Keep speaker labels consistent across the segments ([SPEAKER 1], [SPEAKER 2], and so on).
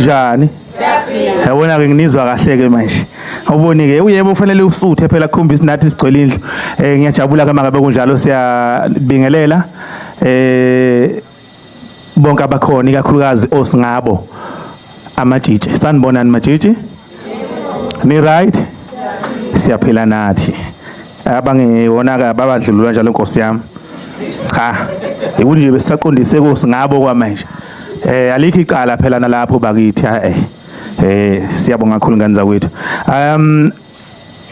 [SPEAKER 1] Njani?
[SPEAKER 2] Siyaphila.
[SPEAKER 1] Yabona ke nginizwa kahle ke manje. Awuboni ke uyebo ufanele usuthe phela kukhombisa nathi sigcwele indlu. Ngiyajabula ke mangabe kunjalo, siyabingelela. Bonke abakhona, ikakhulukazi osingabo amajiji. Sanibonani majiji? Ni right? Siyaphila nathi. Abangewona ke babadlulula njalo, Nkosi yami. Cha. Ikuthi nje besaqondise kosingabo kwamanje. Alikho icala phela nalapho bakithi. Siyabonga kakhulu ngane zakwethu.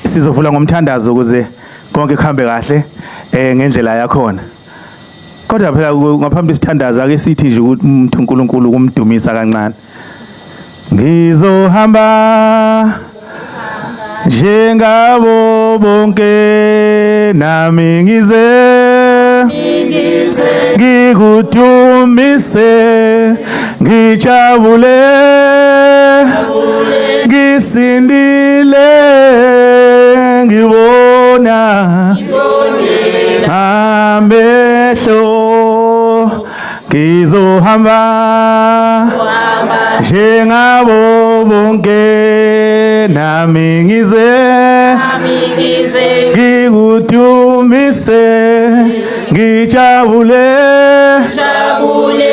[SPEAKER 1] Sizovula ngomthandazo ukuze konke kuhambe kahle ngendlela yakhona. Kodwa phela ngaphambi sithandaza, ake sithi nje ukuthi umuntu uNkulunkulu kumdumisa kancane. Ngizohamba njengabo bonke, nami ngize ngikudumise, ngijabule, ngisindile, ngibona amehlo. Ngizohamba njengabo bonke, nami ngize ngikudumise, ngijabule,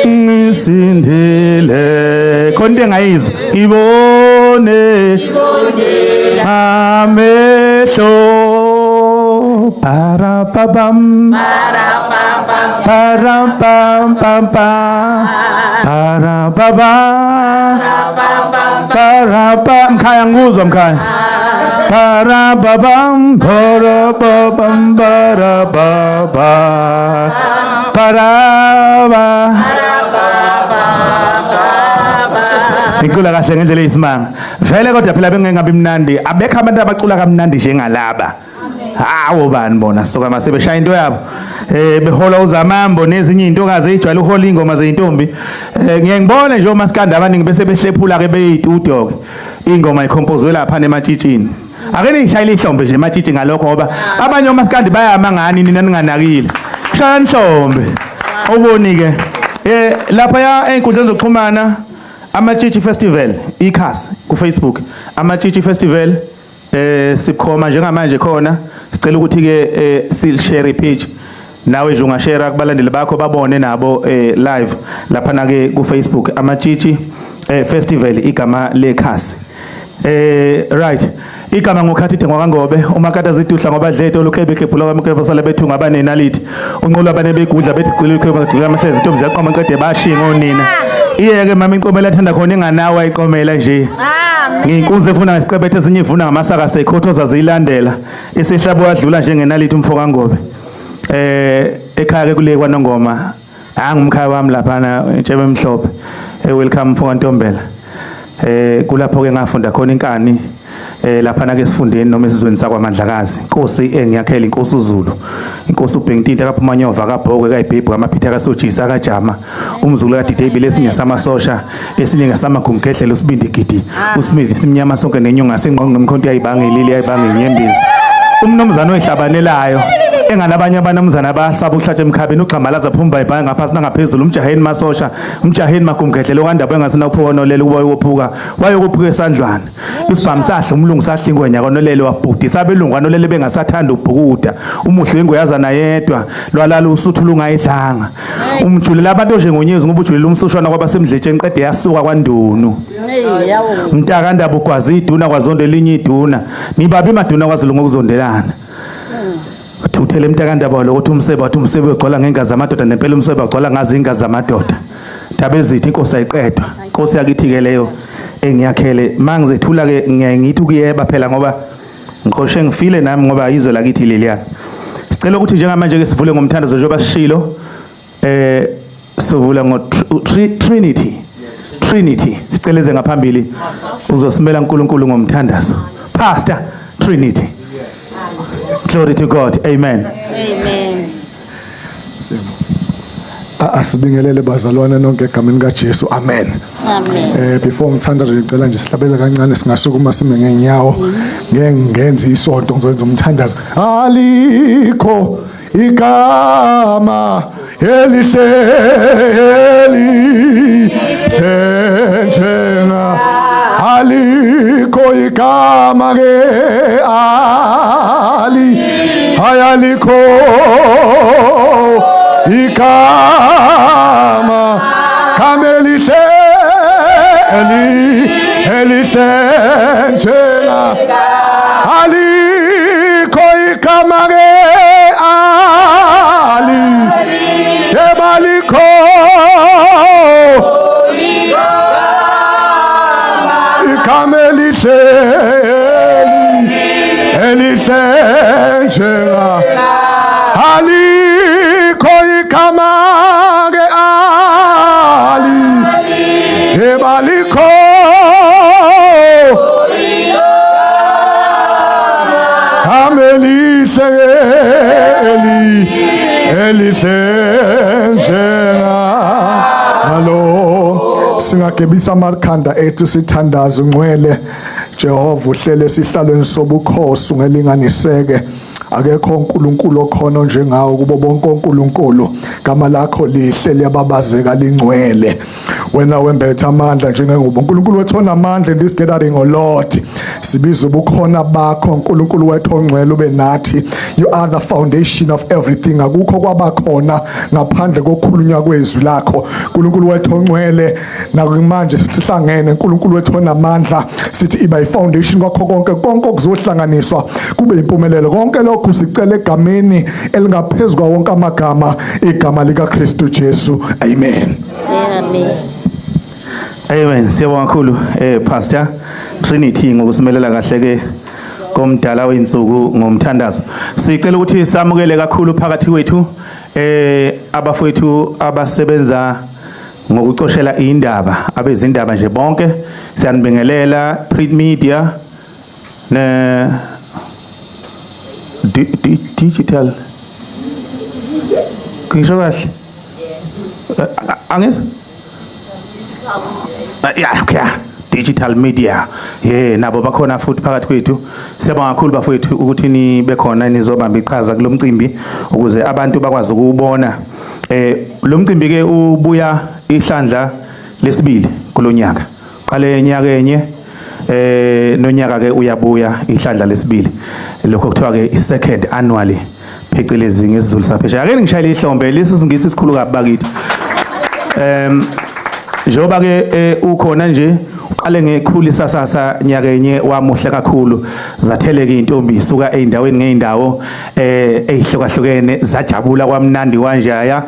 [SPEAKER 1] ngisindile. Khona into engayizwa, ngibone amehlo. Parapapam, param pam pam, para pa pa, para pa. Mkhaya, ngikuzwa mkhaya. Para pa pam, para pa pam, para pa pa, para pa. Ngicula kahle ngendlela eyisimanga vele, kodwa phela bengengabi mnandi, abekho abantu abacula kamnandi njengalaba. Hawo bani bona, suka mase beshaya into yabo, behola uzamambo nezinye izintokazi ezijwayele uhola ingoma zeintombi. Ngiye ngibone nje omaskandi abaningi bese behlephula ke beyitudio ke, ingoma icompozwe lapha nematshitshini. Ake ningishayele ihlombe nje ematshitshi ngalokho, ngoba abanye omaskandi bayama ngani nina ninganakile. Shaya ihlombe. Uboni ke lapha ya einkundleni zokuxhumana, Amatshitshi Festival ikhasi ku Facebook, Amatshitshi Festival, sikhoma njengamanje khona. Sicela ukuthi ke si share page, nawe nje ungashare kubalandeli bakho babone nabo live lapha na ke ku Facebook, Amatshitshi Festival igama lekhasi. Right, igama ngokhathide ngwakangobe umakata zidudla ngoba dlethe oluklebe iklebhula kwamklebe sala bethunga abanenalithi unqulu abane begudla bethi gcile iklebe ngadula amahlezi intombi ziyaqoma qede bashinga onina. Iyeke mama, inkomela athanda khona inganawo ayiqomela nje. Ngiyinkunzi efuna ngesiqebethe, ezinye ivuna ngamasaka, seyikhothoza ziyilandela isihlabo wadlula njengenalithi umfo kaNgobe. Ekhaya ke kule kwaNongoma, angumkhaya wami laphana entshebe emhlophe. Welcome mfo kaNtombela. Kulapho ke ngafunda khona inkani laphana ke esifundeni noma esizweni sakwaMandlakazi. Inkosi engiyakhela inkosi uZulu, inkosi uBhentinta kaPhumanyova kaBhokwe kaYibhebhu kamaphitha kaSojisa kaJama, umzukulu kaDidebile, esinye samasosha, esinye ngasamagumgedlela, usibindi gidi, usibindi simnyama sonke nenyonga sengqonqo, imkhonto yayibanga ilili, yayibanga inyembezi, umnumzane oyihlabanelayo enganabanye abanomzana abasaba ukuhlatsha emkhabeni, ugxamalaza phumba ibhange ngaphansi nangaphezulu, umjaheni masosha, umjaheni magumgedlela okandaba engasina kuphuka nolele ukuba uyophuka wayokuphuka esandlwana isibhamu sahla umlungu sahla ingwenya kwanolele wabhudisa abelungu kwanolele bengasathanda ubhukuda umuhle wengweyazana yedwa lwalala usuthu lungayidlanga umjulela abantu onjengonyezi ngoba ujulela umsushwana kwabasemdletsheni qede yasuka kwandunu mntaka ndaba ugwaza iduna kwazonda elinye iduna nibabi maduna kwaZulu ngokuzondelana. Thuthele mntakandaba lokuthi umsebe, wathi umsebe ugcwala ngengazi zamadoda, nempela umsebe wagcwala ngazi ingazi zamadoda. Ndaba ezithi inkosi ayiqedwa, inkosi yakithi ke leyo engiyakhele. Mangizethula ke ngiyaye ngithi ukuyeba phela ngoba ngiqoshe ngifile nami ngoba izwe lakithi leliyana. Sicela ukuthi njengamanje ke sivule ngomthandazo njengoba sishilo. Sivula ngo Trinity. Trinity, siceleze ngaphambili uzosimela uNkulunkulu ngomthandazo. Pastor Trinity. Glory to God. Amen.
[SPEAKER 2] Amen.
[SPEAKER 3] Asibingelele bazalwane nonke egameni kaJesu. Amen.
[SPEAKER 2] Amen.
[SPEAKER 3] Before ngithandaze, ngicela nje sihlabele kancane, singasukuma sime ngeenyawo. Ngeke ngenze isonto, ngizowenza umthandazo. Alikho igama Elihle elihle njenga alikho igama ke ali hayalikho igama kamelihle eli elihle njenga alikho igama ke ali ebalikho igama elihle elihle njenga alikho igama ke ali ebalikho amelihle eli elihle njenga halo. Singagebisa amakhanda ethu sithandaze. Ngcwele Jehova, uhlele esihlalweni sobukhosi ungelinganiseke. Akekho uNkulunkulu okhona njengawo kubo bonke onkulunkulu. Gama lakho lihle, liyababazeka, lingcwele. Wena wembethe amandla njengengubo. uNkulunkulu wethu onamandla, in this gathering, O Lord, sibiza ubukhona bakho. uNkulunkulu wethu ongcwele, ube nathi. You are the foundation of everything. Akukho kwabakhona ngaphandle kokukhulunywa kwezwi lakho, uNkulunkulu wethu ongcwele. Nakumanje sihlangene, uNkulunkulu wethu onamandla, sithi iba i-foundation kwakho konke, konke okuzohlanganiswa kube impumelelo. Konke lokhu sicela egameni elingaphezu kwawo wonke amagama, igama likaKristu Jesu. Amen.
[SPEAKER 2] Amen.
[SPEAKER 1] Amen. Siyabonga kakhulu Pastor Trinity ngokusimelela kahle ke komdala weinsuku ngomthandazo. Sicela ukuthi samukele kakhulu phakathi kwethu abafowethu abasebenza ngokucoshela indaba, abezindaba nje bonke. Siyanibingelela, print media ne digital. Ngisho kahle? Angizwa? Yeah, okay. Digital media. Yeah, nabo bakhona futhi phakathi kwethu. Siyabonga kakhulu bafowethu ukuthi nibe khona nizobamba iqhaza kulomcimbi ukuze abantu bakwazi ukuwubona. Lo mcimbi ke ubuya ihlandla lesibili kulonyaka. Qale enyaka enye nonyaka ke uyabuya ihlandla lesibili. Lokho kuthiwa ke i-second annually phecelezi ngesiZulu saphesheya. Ake ngishayele ihlombe lesi singisi sikhulu kabi bakithi. Njengoba ke ukhona nje uqale ngekhulu isasasa nyakenye, wamuhle kakhulu, zatheleka intombi isuka eindaweni ngeindawo ezihlukahlukene, zajabula kwamnandi kanjaya.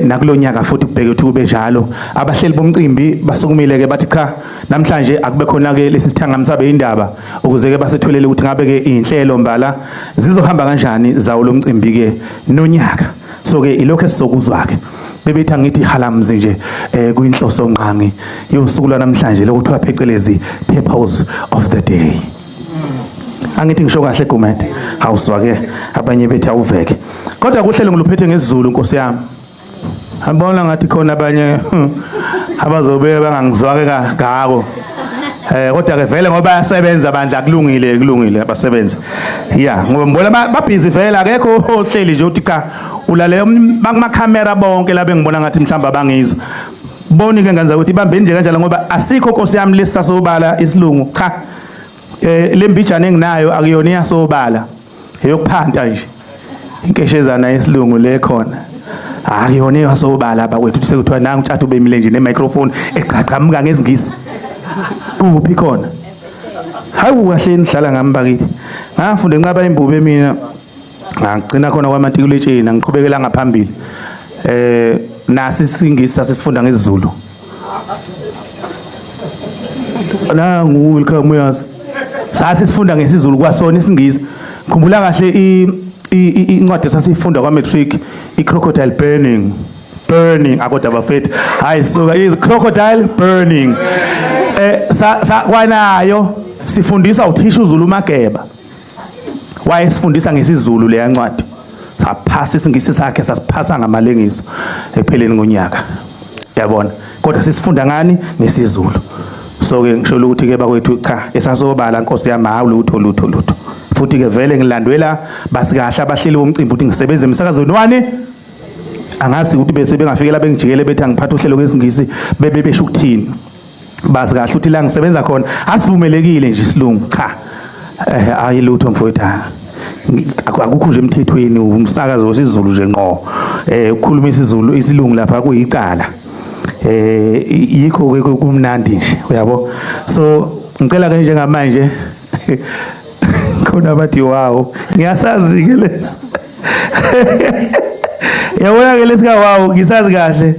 [SPEAKER 1] Nakulonyaka futhi kubheke ukuthi kube njalo. Abahleli bomcimbi basukumile ke bathi cha, namhlanje akube khona ke lesi sithangami sabe indaba ukuze ke basethulele ukuthi ngabe ke inhlelo mbala zizohamba kanjani zawo lomcimbi ke nonyaka. So ke ilokho esizokuzwa ke bebethi angithi halamzi nje kuyinhloso ngqangi yosuku lwanamhlanje lokuthiwa phecelezi purpose of the day. Angithi ngisho kahle, Gumede? Awuzwa ke abanye bethi awuveke, kodwa kuhlelo ngiluphethe ngesiZulu, Nkosi yami. Abona ngathi khona abanye abazobe bangangizwake kangako. Kodwa ke vele ngoba bayasebenza bandla, kulungile, kulungile, abasebenza. Yeah, ngoba ngibona babhizi vele, akekho ohleli nje uthi cha ulale bakuma camera bonke la, bengibona ngathi mhlawumbe abangizwa. Boni ke ngenza ukuthi ibambeni nje kanjalo ngoba asikho, Nkosi yami, lesisasobala isilungu cha. Lembijana enginayo akuyona iyasobala. Eyokuphanta nje. Inkeshezana yesilungu le khona. Akuyona eyasobala bakwethu, sekuthiwa nangu utshatha ubemile nje ne-microphone eqhaqhamuka ngezingisi. Kuphi khona? Hawu, kahle nihlala ngami bakithi. Ngafunda enqaba imbube mina. Ngagcina khona kwamatikuletsheni, ngiqhubekela ngaphambili. Nasi isingisi sasifunda ngesiZulu. Nangu welcome uyazi. Sasi sifunda ngesiZulu kwasona isingisi. Khumbula kahle incwadi esasifunda kwa matric, i crocodile burning. Burning akodwa bafethu. Hayi suka, i crocodile burning. Sa kwanayo sifundisa uthisha uZulu Mageba. Wayesifundisa ngesiZulu leya ncwadi. Saphasa isingisi sakhe, sasiphasa ngamalengiso ekupheleni konyaka. Yabona? Kodwa sisifunda ngani? NgesiZulu. So ke ngisho ukuthi ke bakwethu cha, esasobala Nkosi yami, hawu, lutho lutho lutho. Futhi ke vele ngilandwela basikahle abahleli bomcimbi ukuthi ngisebenze emsakazweni wani? Angazi ukuthi bese bengafikela bengijikele bethi angiphathe uhlelo kwesingisi bebe besho ukuthini. Bazi kahle ukuthi la ngisebenza khona asivumelekile nje isilungu cha. Ayi lutho mfowethu. Akukho nje emthethweni umsakazo wesiZulu nje ngqo. Ukukhuluma isiZulu isilungu lapha kuyicala. Yikho ke kumnandi nje uyabo. So ngicela ke njengamanje khona abathi wow ngiyasazi ke lesi. Yabona ke lesi ka wow ngisazi kahle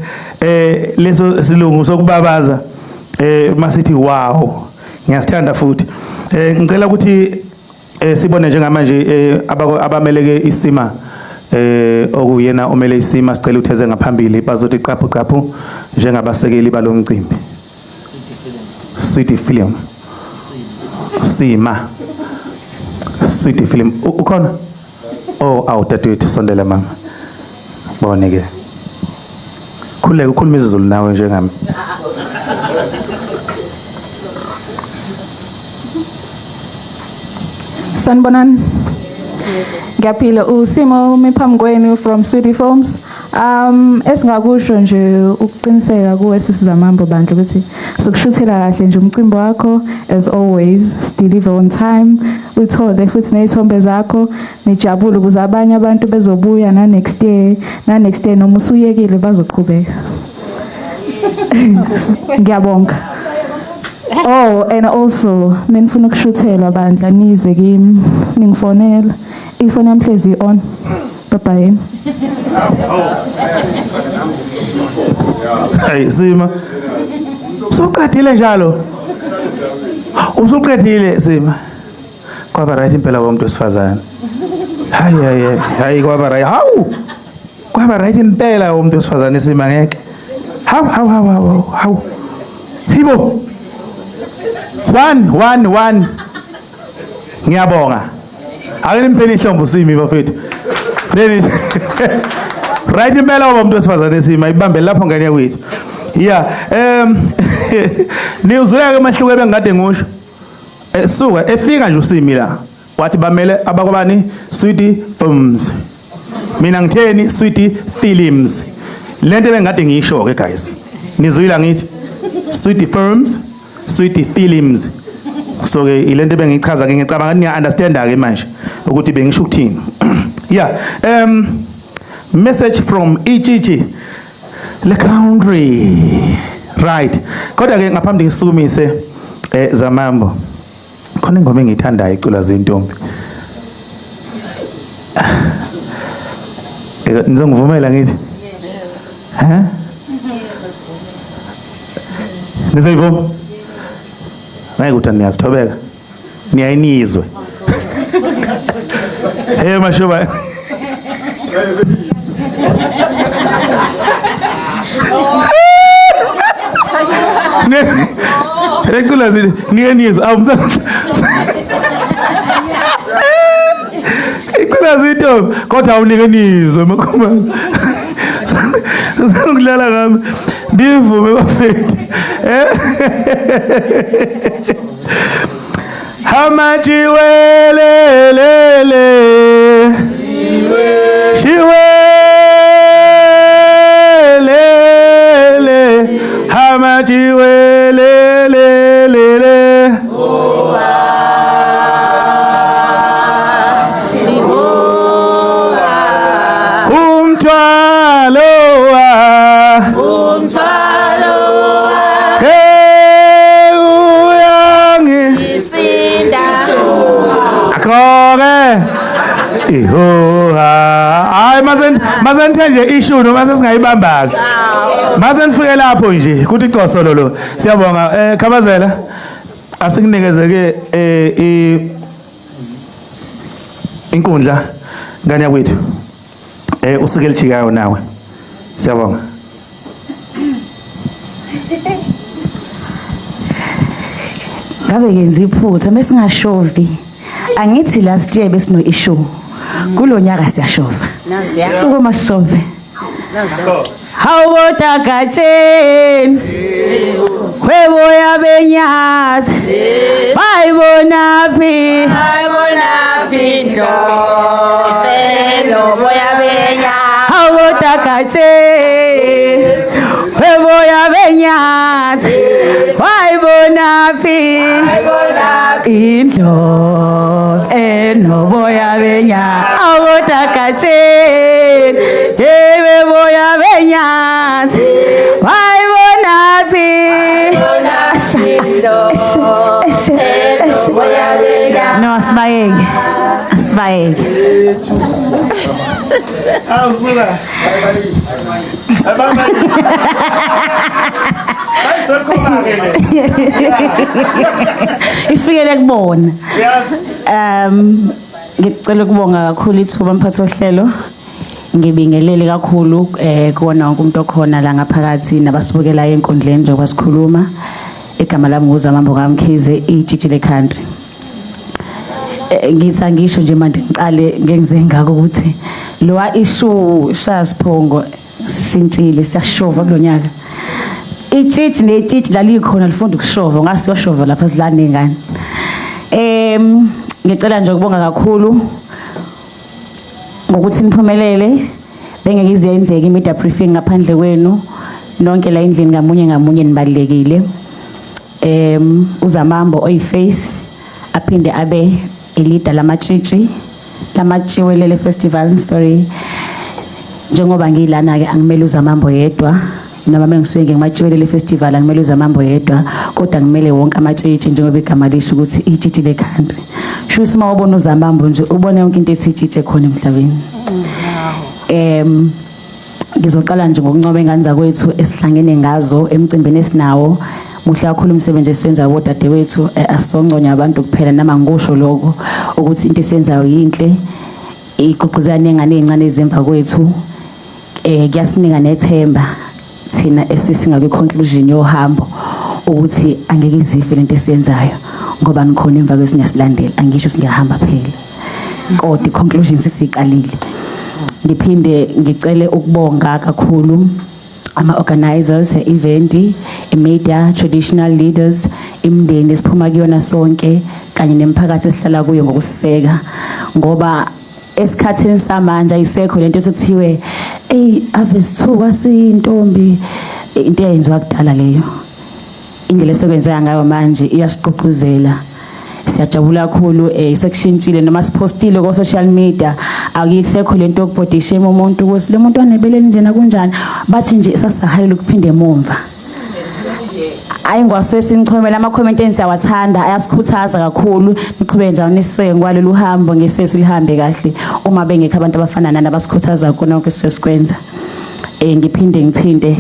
[SPEAKER 1] leso silungu sokubabaza masithi wow ngiyasithanda futhi. Ngicela ukuthi sibone njengamanje abameleke isima okuyena omele isima sicela utheze ngaphambili bazothi qaphu qaphu njengabasekeli balomcimbi. Sweet Film. Sima. Sweet Film. Ukhona? Oh, awu dadewethu sondela mama. Bone ke. Khuleka ukhuluma isiZulu nawe njengami.
[SPEAKER 4] Sanibonani. Ngiyaphila uSimo umi phambi kwenu from Sweetie Films. Esingakusho nje ukuqiniseka kuwe sisizamambo bandla ukuthi sokushuthela kahle nje umcimbi wakho as always deliver on time uthole futhi nezithombe zakho nijabule ukuze abanye abantu bezobuya na next year na next year noma usuyekile bazoqhubeka. Ngiyabonga. Oh, and also menifuna ukushuthelwa bandla nize kimi ningifonela. Ifoni yami hlezi on. Bye bye.
[SPEAKER 1] Hey Sima. Usuqedile njalo. Usuqedile Sima. Kwaba right impela womuntu wesifazane. Hayi hayi hayi kwaba right. Hawu. Kwaba right impela womuntu wesifazane Sima ngeke. Hawu hawu hawu hawu. Hibo. 1 1 1. Ngiyabonga. Ake nimpheni ihlombo Simi bafethu. Leni. Right impela womuntu wesifazane Sima ibambe lapho ngane yakwethu. Yeah, niyuzweka ke amahluko ebengikade ngisho. Suka efika nje uSimi la. Wathi bamele abakwabani Sweet Films. Mina ngitheni Sweet Films. Lento ebengikade ngisho ke guys. Nizwila ngithi Sweet Films, Sweet Films. So ke ilento ebengichaza ke ngicabanga niya understand ke manje ukuthi bengisho ukuthini. Yeah, message from Ijiji le country. Right. Kodwa ke ngaphambi ngisukumise Zamambo. Khona ingoma engiyithandayo icula zintombi. Nizongivumela ngithi? Ha? Nizoyivuma? Ngeke ukuthi niyazithobeka. Niyayinizwe. Hey mashuba. Lecula zini niyenizwe awumsa. Icula zintombi kodwa awunike nizwe makhumalo. Ngidlala ngami. Ndivume bafethu. How much iwelelele Shiwelele how much iwelelele Umthwalo
[SPEAKER 2] Umthwalo
[SPEAKER 1] Hey uyangi
[SPEAKER 2] isinda
[SPEAKER 1] Akhoke Iho hayi masenthe nje issue noma sesingayibamba ke. Mase nifike lapho nje kuthi coso lo. Siyabonga Khabazela asikunikeze ke inkundla ngane yakwethu. Usike lijikayo nawe. Siyabonga.
[SPEAKER 5] Ngabe ngenza iphutha mesingashovi. Angithi last year besino issue. Kulonyaka siyashova. Suku masishove. Hawu gatsheni. Hwebo yabenyathi. Bayibona phi?
[SPEAKER 2] Bayibona phi indlo? Lobo yabenyathi.
[SPEAKER 5] Hawu Awukodwa Gatsheni, weboya benyathi, wayibona phi indlovu enoboya benyathi? Awukodwa Gatsheni, hey, weboya benyathi, wayibona phi? Eshe, eshe, eshe. No, asibayeke, asibayeke.
[SPEAKER 1] Awusuka. Abamba. Ayisekhona ke le.
[SPEAKER 5] Ifikele kubona.
[SPEAKER 1] Yes.
[SPEAKER 5] Ngicela ukubonga kakhulu ithuba, mphathi ohlelo. Ngibingelele kakhulu kuwona wonke umuntu okhona la ngaphakathi nabasibukelayo enkundleni njengoba sikhuluma. Igama lami nguZamambo kaMkhize, itshitshi le country. Ngithi angisho nje manje, ngiqale ngenze ngako ukuthi lowa issue shasiphongo sishintshile, siyashova kulonyaka. Itshitshi netshitshi lalikhona lifunda ukushova, ngase siyoshova lapha silana nezingane. Ngicela nje ukubonga kakhulu ngokuthi niphumelele. Bengeke iziyenzeke i-media briefing ngaphandle kwenu nonke la endlini, ngamunye ngamunye nibalulekile. UZamambo oyiface aphinde abe ileader lamatshitshi lamatshiwelele festival, sorry. Njengoba ngilana ke, angimele uZamambo yedwa, noma mengisuke ngimatshiwelele festival, angimele uZamambo yedwa, kodwa ngimele wonke amatshitshi, njengoba igama lisho ukuthi itshitshi le country. Shuthi uma ubona uZamambo nje, ubone yonke into ethi itshitshi khona emhlabeni. Ngizoqala nje ngokuncoma ingane zakwethu esihlangene ngazo emcimbini esinawo. Muhle kakhulu umsebenzi esiwenzayo bodadewethu. Asonconya abantu kuphela, nama ngikusho lokho ukuthi into esiyenzayo yinhle, igqugquzela nengane ezincane ezemva kwethu. Kuyasinika nethemba thina esisinga kwi conclusion yohambo ukuthi angeke izife lento esiyenzayo, ngoba nikhona emva kwethu, niyasilandela. Angisho singahamba phela, kodwa i-conclusion sisiqalile. Ngiphinde ngicele ukubonga kakhulu ama-organizers e-event, i-media, traditional leaders, imindeni esiphuma kuyona sonke kanye nemiphakathi esihlala kuyo ngokusiseka, ngoba esikhathini samanje ayisekho lento esekuthiwe, "Ey, ave sithuka siyintombi." Into eyenziwa kudala leyo. Indlela esekwenzeka ngayo manje iyasiqhuquzela, siyajabula kakhulu. Sekushintshile, noma sipostile ko social media, akuyisekho lento yokubody shame umuntu ukuthi lo muntu anebeleni njena kunjani. Bathi nje sasihalela ukuphinda emumva. Ayi, ngwasuke sinichomela, ama-comment enu siyawathanda, ayasikhuthaza kakhulu. Niqhubeke njalo nisiseke kwalolu hambo, ngese silihambe kahle uma bengekho abantu abafana nani abasikhuthaza kona konke esisuke sikwenza. Ngiphinde ngithinte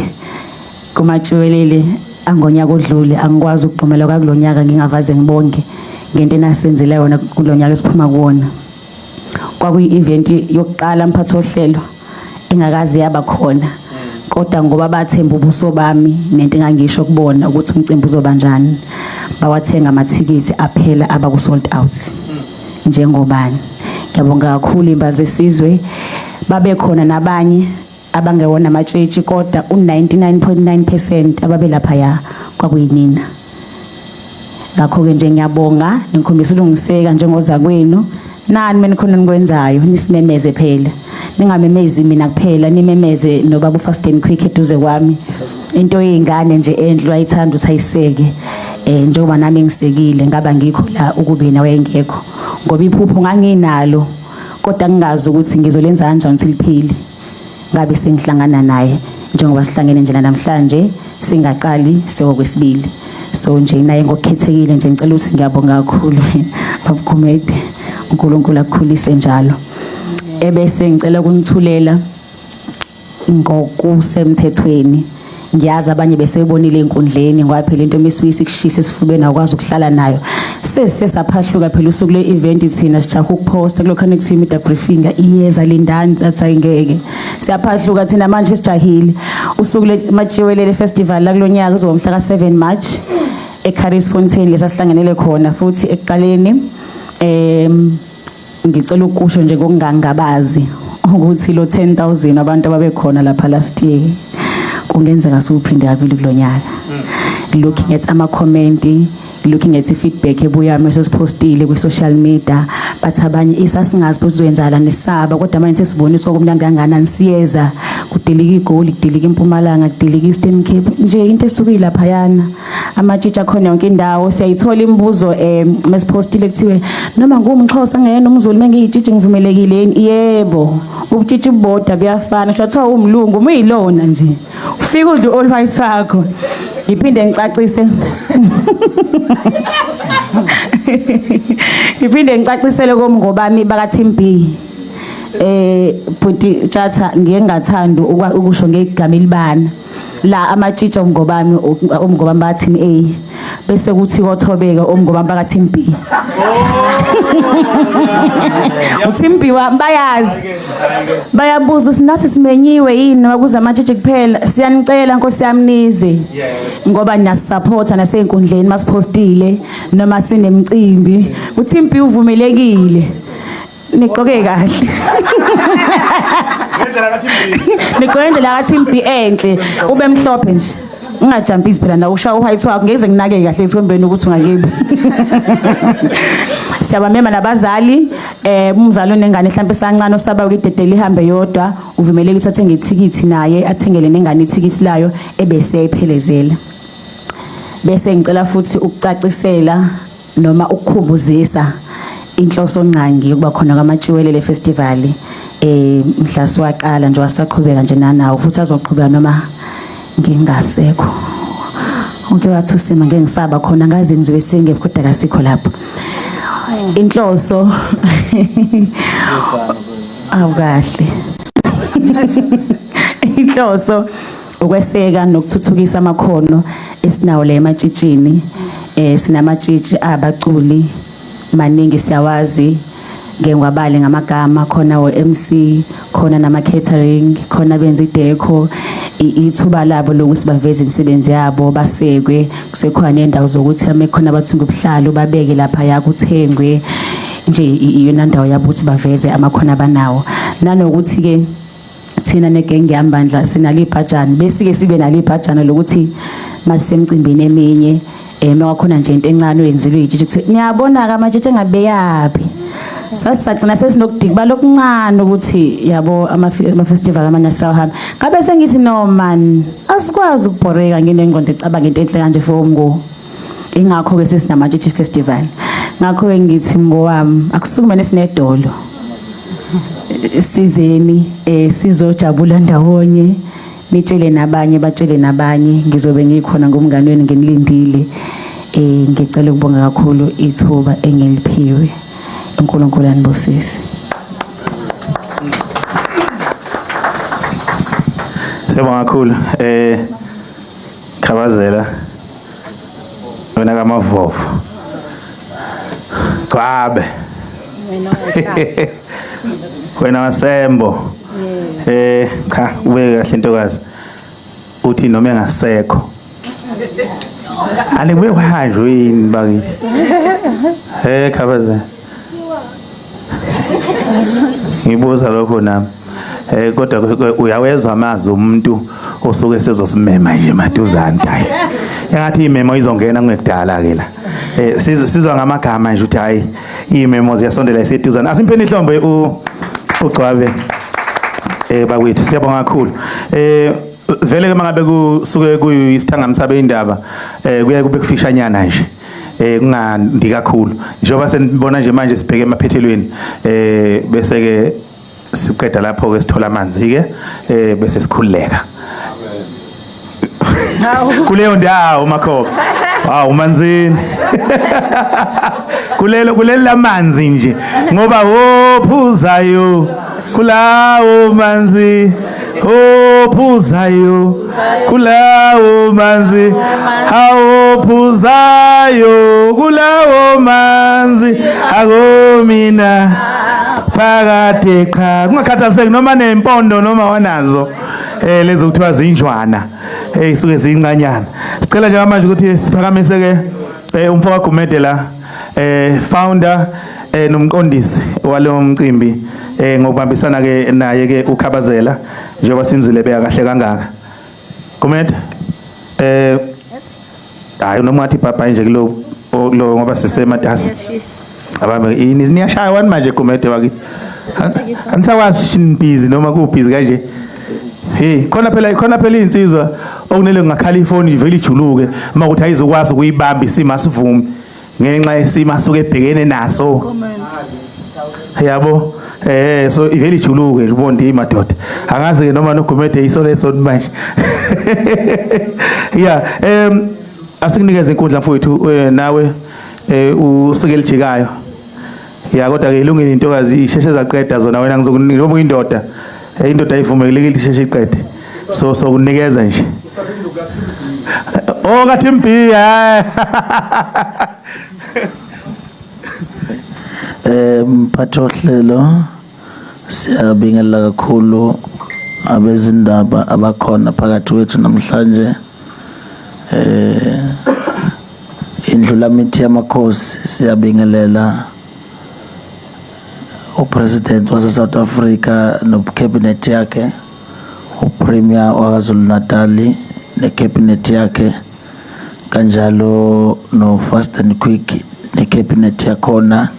[SPEAKER 5] kumatshiwelele angonyaka odlule. Angikwazi ukugqumela kwakulonyaka ngingavaze ngibonge ngento enasenzela yona kulonyaka esiphuma kuwona. Kwakuyi-event yokuqala, mphathi ohlelo, engakaze yaba khona, kodwa ngoba bathemba ubuso bami nento engangisho kubona ukuthi umcimbi uzoba njani, bawathenga amathikithi, aphela, aba ku-sold out. Njengobani, ngiyabonga kakhulu imbali zesizwe. Babe khona nabanye abangewona amatshitshi, kodwa u-99.9% ababe laphaya kwakuyinina. Ngakho-ke nje ngiyabonga, nikhombisa ulungiseka njengoza kwenu. Nani menikhona nikwenzayo, nisimemeze phela, ningamemezi mina kuphela, nimemeze nobaba uFast and Quick eduze kwami. Into yey'ngane nje enhle ayithanda ukuthi ayiseke, njengoba nami ngisekile, ngaba ngikho la ukube nawe engekho, ngoba iphupho nganginalo kodwa ngingazi ukuthi ngizolenza kanjani ukuthi liphile. Ngabe sengihlangana naye njengoba sihlangene nje namhlanje, singaqali sewokwesibili. So nje naye ngokukhethekile nje ngicela ukuthi ngiyabonga kakhulu, babuGumede, uNkulunkulu akukhulise njalo. Ebese ngicela ukunithulela ngokusemthethweni. Ngiyazi abanye besebonile enkundleni, ngoba phela into emisuke kushisa esifubeni, awukwazi ukuhlala nayo. Sesisaphahluka phela usuku lwe-event, thina sijaha ukuphosta kulokhu kuthiwa media briefing iyeza, lindani, sathi ayingeke. Siyaphahluka thina manje, sijahile. Usuku lematshiwelele festival la kulonyaka kuzoba mhla ka-7 March eCurries Fontein, lesasihlanganele khona futhi ekuqaleni. Ngicela ukusho nje ngokungangabazi ukuthi lo 10,000 abantu ababekhona lapha last year kungenzeka siwuphinde kabili kulonyaka, looking at ama comment. Looking at i-feedback ebuya mase siphostile kwi-social media, bathi abanye isasingazi ukuthi kuzoyenzakala nesaba, kodwa manje sesiboniswa kumnandi kangakanani. Siyeza, kudilika iGoli, kudilika iMpumalanga, kudilika i-Eastern Cape nje, into esuke ilaphayana, amatshitshi akhona yonke indawo. Siyayithola imibuzo mesiphostile, kuthiwe noma ngumXhosa ngeyena umZulu, mengiyitshitshi ngivumelekile yini? Yebo, ubutshitshi bodwa buyafana. Sho kuthiwa umlungu uma uyilona nje, ufike udle all white wakho. Ngiphinde ngicacisele komngobami baka Team B, bhuti Tshatha, ngiye ngingathanda ukusho ngegama elibana la amatshitshi omngobami, omngobami ba Team A, bese kuthi kothobeka omngobami baka Team B. UTeam B wami bayazi, bayabuza ukuthi nathi simenyiwe yini noma kuza amatshitshi kuphela. Siyanicela nkosi yami, nize ngoba niyasupporta nasey'nkundleni masiphostile noma sinemicimbi. UTeam B uvumelekile, nigqoke kahle, nigqoke indlela kaTeam B enhle, ube mhlophe nje, ungajampisi phela nawe, ushaya u-white wakho, ngeze nginake kahle ethombeni ukuthi ungakibi. Siyabamema nabazali. Umzali onengane mhlawumbe esancane osaba ukudedela ihambe yodwa, uvumeleke ukuthi athenge ithikithi naye, athengele nengane ithikithi layo, ebese eyayiphelezela. Bese ngicela futhi ukucacisela noma ukukhumbuzisa inhloso ngqangi yokuba khona kwamatshiwelele festival mhla siwaqala nje, wasaqhubeka nje nanawo, futhi azoqhubeka noma ngingasekho. Uke wathi usima ngeke ngisaba khona, ngazi ngizobe sengekho, kodwa kasikho lapho. Inhloso awukahle, inhloso ukweseka nokuthuthukisa amakhono esinawo la ematshitshini. Sinamatshitshi abaculi maningi, siyawazi, ngeke ngiwabale ngamagama, khona o-MC, khona nama-catering, khona benza i-decor. Ithuba labo lokuthi baveze imisebenzi yabo, basekwe. Kusekhona nendawo zokuthi uma khona abathunga ubuhlalu, babeke laphaya, kuthengwe nje. Iyona ndawo yabo ukuthi baveze amakhono abanawo. Nanokuthi-ke thina negenge yami bandla sinalo ibhajana, besike sibe nalo ibhajana lokuthi masisemcimbini eminye, mawakhona nje into encane oyenziwe itshitshi, kuthiwe niyabona-ke amatshitshi engabeyaphi. Sasisagcina sesinokudikibala okuncane ukuthi yabo ama-festival amanye asawahamba. Ngabe sengithi no man, asikwazi ukubhoreka nginengqondo ecabanga into enhle kanje for umngo. Ingakho-ke sesinamatshitshi festival. Ngakho-ke ngithi mngowami, akusukume nesinedolo, sizeni, sizojabula ndawonye. Nitshele nabanye, batshele nabanye, ngizobe ngikhona ngomngane wenu, nginilindile. Ngicela ukubonga kakhulu ithuba engiliphiwe. uNkulunkulu anibusise.
[SPEAKER 1] Siyabonga kakhulu, Khabazela, wena kaMavovo Gcwabe, wena wasembo. Cha, ubeke kahle intokazi, uthi noma engasekho anikube kuhanjwe yini bakithi. Khabazela, ngibuza lokho nami, kodwa uyawezwa amazwi umuntu osuke sezosimema nje maduzane. Hayi, engathi imemo izongena kungekudala ke la. Sizwa ngamagama nje ukuthi hayi, imemo ziyasondela iseduzane. Asimpheni ihlombe uGcwabe bakwethu. Siyabonga kakhulu. Vele ke mangabe kusuke kuyisithangami sabe indaba, kuyaye kube kufishanyana nje, kungandi kakhulu, njengoba senibona nje manje sibheke emaphethelweni, bese ke siqeda lapho ke sithola amanzi ke, bese sikhululeka kuleyo ndawo makhokho. Hawu manzini, kulelo kuleli lamanzi nje, ngoba wophuzayo kulawo manzi, ophuzayo kulawo manzi, awophuzayo kulawo manzi akomina phakade. Qha kungakhathaliseki noma nempondo noma wanazo lezo kuthiwa zinjwana, isuke zincanyana. Sicela nje manje ukuthi siphakamise ke umfoka Gumede la, founder nomqondisi walowo mcimbi, ngokubambisana ke naye ke uKhabazela, njengoba simzile beka kahle kangaka. Gumede, hayi, noma ngathi bye bye nje kulo. Lo ngoba sisematasa. Abambe ini niyashaya wani manje Gumede wakithi. Anisakwazi busy noma ku busy kanje. Hey, khona phela insizwa okunele ngakhala ifoni ivele ijuluke makuthi ayizokwazi ukuyibamba isimo asivumi ngenxa yesimo asuke ebhekene naso. Yabo, so ivele ijuluke ubonde madoda. Angazi ke noma noGumede iso leso manje. Yeah, asikunikeze inkundla mfowethu, nawe usike elijikayo. Ya, kodwa ke ilungile intokazi isheshe zaqeda zona, wena ngizokunika njengoba uyindoda. Indoda ayivumelekile isheshe iqede. So kunikeza nje. Oh, ka Team B, hayi.
[SPEAKER 6] Mphathi ohlelo, siyabingelela kakhulu abezindaba abakhona phakathi kwethu namhlanje. Indlulamithi yamakhosi, siyabingelela upresident wase South Africa nocabinet yakhe, upremier waKwaZulu Natal necabinet yakhe, kanjalo no Fast and Quick necabinet yakhona,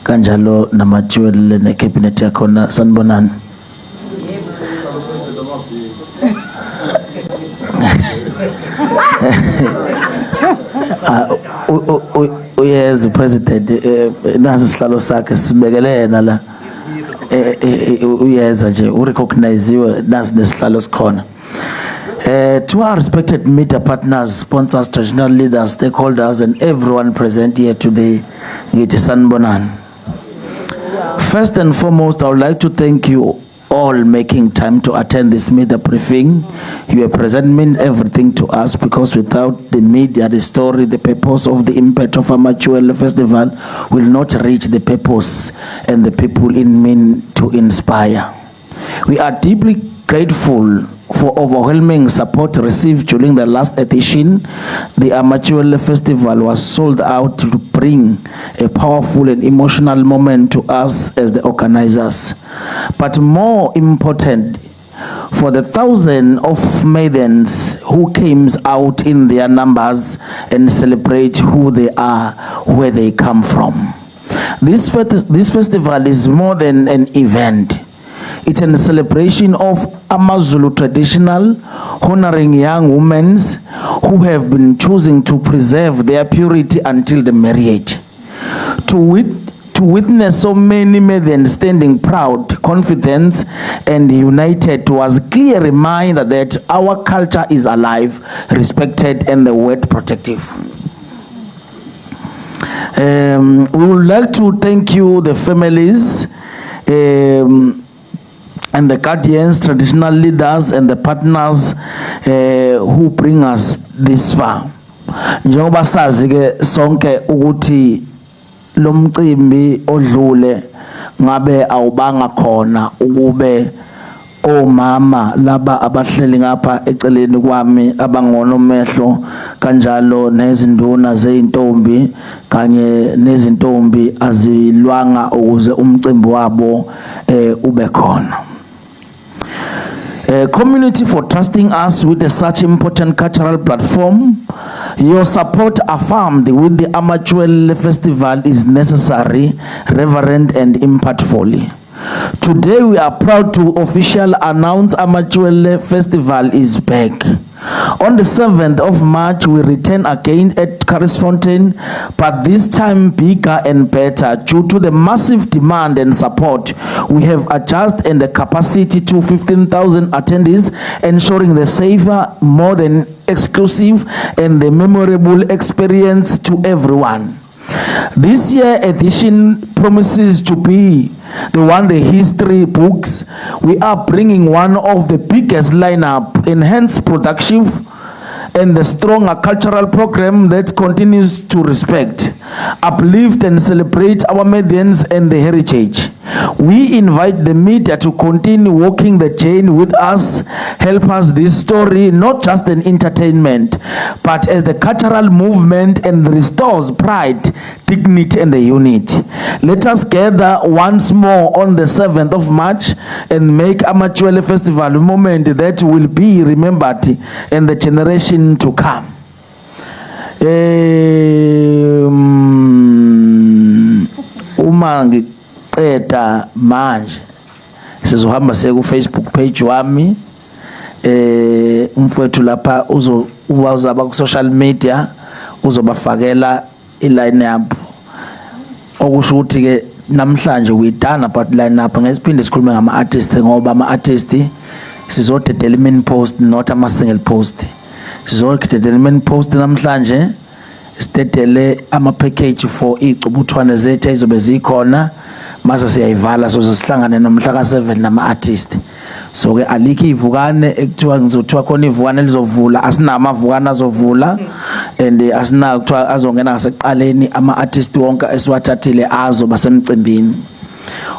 [SPEAKER 6] kanjalo namajiwelele necabinet yakhona. Sanibonani. Ah, uyeza president, nasi isihlalo sakhe sibekele yena la. Uyeza nje, urecogniziwe, nasi nesihlalo sikhona. To our respected media partners, sponsors, traditional leaders, stakeholders, and everyone present here today, ngithi sanibonani. First and foremost, I would like to thank you all making time to attend this media briefing. Your presence means everything to us because without the media, the story, the purpose of the impact of Amachuel Festival will not reach the purpose and the people in mean to inspire. We are deeply grateful for overwhelming support received during the last edition. The Amachuel Festival was sold out to bring a powerful and emotional moment to us as the organizers. But more important, for the thousands of maidens who came out in their numbers and celebrate who they are, where they come from. This festival is more than an event. It's a celebration of Amazulu traditional, honoring young women who have been choosing to preserve their purity until the marriage. To witness so many maidens standing proud, confident, and united was clear reminder that our culture is alive, respected, and the word protective. We would like to thank you, the families, and the guardians, traditional leaders, and the partners who bring us this far. Njengoba sazi ke sonke ukuthi lo mcimbi odlule ngabe awubanga khona ukube omama laba abahleli ngapha eceleni kwami abangonomehlo, kanjalo nezinduna zeintombi kanye nezintombi azilwanga ukuze umcimbi wabo ube khona. Community for trusting us with a such important cultural platform. Your support affirmed with the Amachuel Festival is necessary, reverent and impactful. Today we are proud to officially announce Amachuel Festival is back. On the 7th of March, we return again at Fontein, but this time bigger and better. Due to the massive demand and support, we have adjusted and the capacity to 15,000 attendees, ensuring the safer, more than exclusive, and the memorable experience to everyone. This year edition promises to be the one the history books. We are bringing one of the biggest lineup, enhanced production, and the stronger cultural program that continues to respect, uplift, and celebrate our maidens and the heritage. We invite the media to continue walking the journey with us, help us this story, not just an entertainment, but as the cultural movement and restores pride, dignity, and the unity. Let us gather once more on the 7th of March and make Amachuele Festival a moment that will be remembered in the generation to come. Uma ngiqeda manje sizohamba siye ku Facebook page wami. Umfowethu lapha uzo uzaba ku social media, uzobafakela i line up, okusho ukuthi ke namhlanje we done about line up. Ngesiphinde sikhulume ngama artist, ngoba ama artist sizodedela i-main post, not ama single post. Sizodedela i-main post namhlanje, sidedele ama package for izicubuthwane zethu ezizobe zikhona, mase siyayivala. Soze sihlangane nomhla ka7 nama artist. So ke alikho ivukane ekuthiwa ngizothiwa khona ivukane lizovula, asinama avukane azovula and asinayo kuthiwa azongena ngasekuqaleni. Ama artist wonke esiwathathile azoba semcimbini.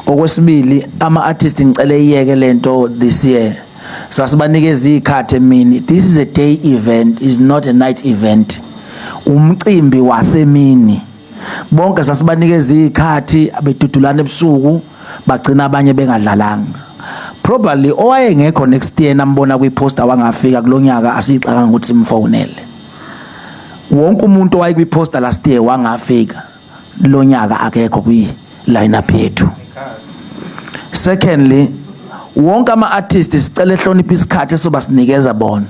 [SPEAKER 6] Okwesibili, ama artist ngicela iyeke lento. This year sasibanikeza izikhathi emini. This is a day event, is not a night event. Umcimbi wasemini. Bonke sasibanikeza izikhathi, bedudulana ebusuku, bagcina abanye bengadlalanga. Probably owayengekho next year nambona kwi-poster wangafika kulonyaka, asixakanga ukuthi simfonele. Wonke umuntu owaye kwi-poster last year wangafika lonyaka akekho kwi lineup yethu. Secondly, wonke ama artists sicela ehloniphe isikhathi esoba sinikeza bona,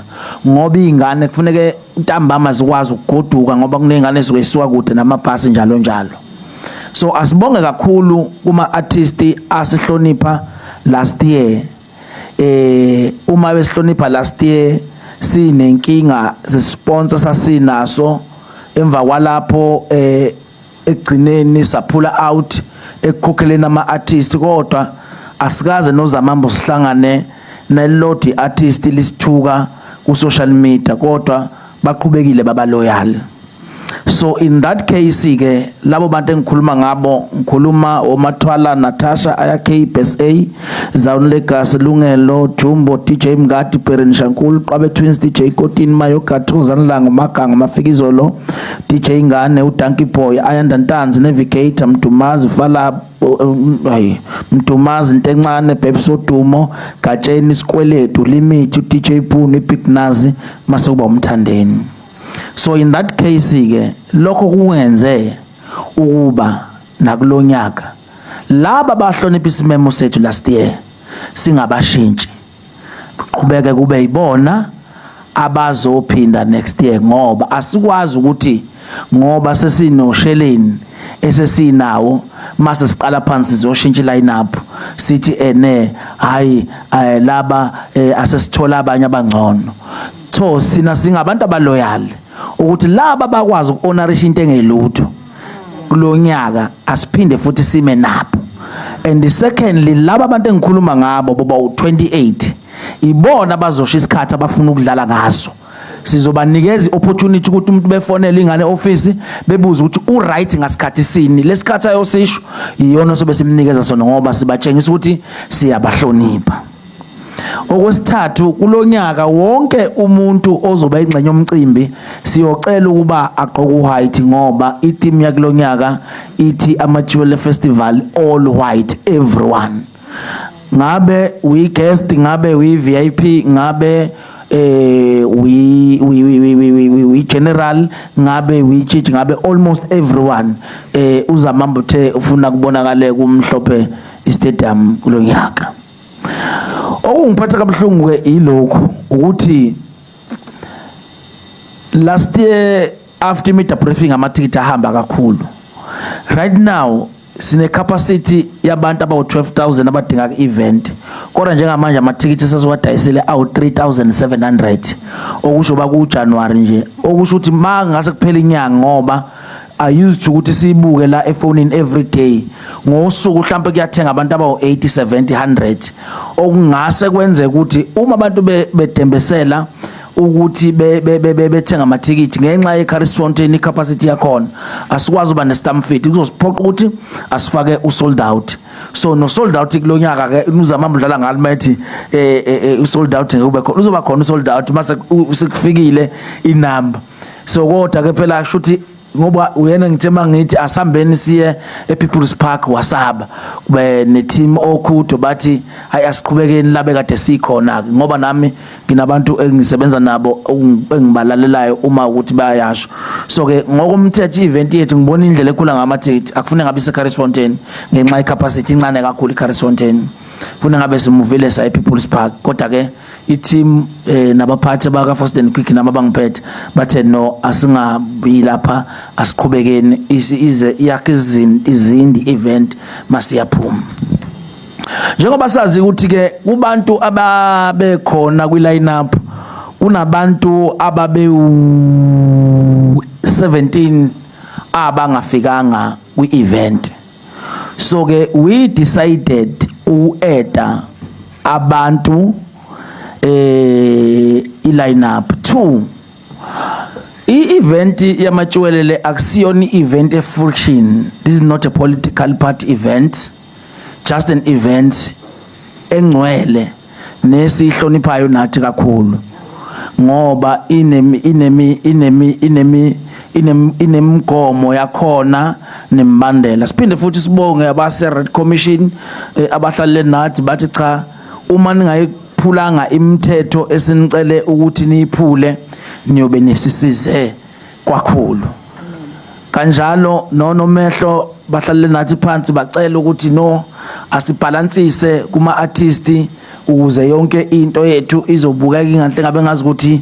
[SPEAKER 6] ngoba izingane kufuneke ntambama zikwazi ukugoduka, ngoba kunezingane ezisuka kude namabhasi, njalo njalo. So asibonge kakhulu kuma artist asihlonipha last year. Uma besihlonipha last year sinenkinga sponsor sasinaso, emva kwalapho ekugcineni saphula out ekukhokheleni ama artist, kodwa asikaze noZamambo sihlangane nelodi artist lisithuka ku social media, kodwa baqhubekile baba loyal. So in that case ke, labo bantu engikhuluma ngabo, ngikhuluma oMathwala Natasha, Ayakh SA, Zaun Legacy, Lungelo Jumbo, DJ Mngadi, Berin Shankul, Qwabe Twins, DJ Kotini, Mayo Gathuza Nlango, Maganga Mafikizolo, DJ Ngane, uDanky Boy, Ayanda Ntanzi, Navigator, Mdumazi Fala, hayi, Mdumazi Ntencane, Babes Odumo, Gatsheni, Sikweletu, Limit, DJ Punu, Big Nazi, mase kuba uMthandeni. So in that case ke, lokho kungenze ukuba nakulonyaka laba bahlonipha isimemo sethu last year singabashintshi, qhubeke kube yibona abazophinda next year, ngoba asikwazi ukuthi ngoba sesinosheleni esesinawo mase siqala phansi sizoshintsha line up, sithi ene hayi, laba asesithola abanye abangcono. So sina singabantu abaloyal ukuthi laba bakwazi ukuhonorisha into engelutho kulonyaka, asiphinde futhi sime nabo. And secondly, laba abantu engikhuluma ngabo boba u28 ibona abazosho isikhathi abafuna ukudlala ngaso. Sizobanikeza i-opportunity ukuthi umuntu befonele ingane office, bebuze ukuthi u-right ngasikhathi sini. Lesikhathi ayosisho iyona sobe simnikeza sona, ngoba sibatshengisa ukuthi siyabahlonipha. Okwesithathu, kulonyaka wonke umuntu ozoba ingxenye yomcimbi siyocela ukuba agqoke uwhite, ngoba itheme yakulonyaka ithi Amajiwele Festival all white, everyone, ngabe we guest, ngabe we VIP, ngabe we general, ngabe we church, ngabe almost everyone. UZamambo uthe ufuna kubonakale kumhlophe istadium kulonyaka. Okungiphatha kabuhlungu ke ilokhu ukuthi last year after media briefing amathikithi ahamba kakhulu. Right now sine capacity yabantu abawu 12,000 abadinga ku-event, kodwa njengamanje amathikithi sesiwadayisile awu 3700, okusho ba ku January nje, okusho ukuthi mangase kuphela inyanga, ngoba I used to ukuthi siyibuke la efonini every day, ngosuku mhlawumbe kuyathenga abantu abawu 80, 70, 100, okungase kwenzeke ukuthi uma abantu bedembesela ukuthi bethenga amathikithi ngenxa ye-Curries Fountain, i-capacity yakhona asikwazi uba ne-stampede, kuzosiphoqa ukuthi asifake u-sold out. So no sold out kulonyaka ke. UZamambo udlala ngalo methi u-sold out ngeke ube khona, uzoba khona u-sold out mase sekufikile inumber. So kodwa ke phela shuthi Ngoba uyena ngithe mangithi asihambeni siye ePeople's Park, wasaba kube ne team okhudo, bathi hayi, asiqhubekeni labe kade sikhona ke, ngoba nami nginabantu engisebenza nabo engibalalelayo uma ukuthi bayasho. So ke ngokomthetho, event yethu, ngibona indlela ekhula ngamathikithi, akufuneka ngabe ise Fontein ngenxa yecapacity incane kakhulu. iCarris funa ngabe simuvile sa ePeople's Park, kodwa ke i-team nabaphathi baka Fast and Quick nabo abangiphethe bathe no, asingabi lapha, asiqhubekeni ize yakhe izindi event masiyaphuma. Njengoba sazi ukuthi ke kubantu ababekhona kwi line up kunabantu ababe 17 abangafikanga kwi event, so ke we decided u-adda abantu i-line up. Two, i-event yamatshuwelele akusiyona i-event e-friction. This is not a political party event, just an event engcwele nesihloniphayo nathi kakhulu, ngoba inemi inemigomo yakhona nemibandela. Siphinde futhi sibonge abase Red Commission abahlalele nathi, bathi cha, uma ningayiphulanga imithetho esinicele ukuthi niyiphule, niyobe nisisize kwakhulu. Kanjalo nonomehlo bahlalele nathi phansi, bacela ukuthi no, asibhalansise kuma artist ukuze yonke into yethu izobukeka inganhle, ngabe ngazi ukuthi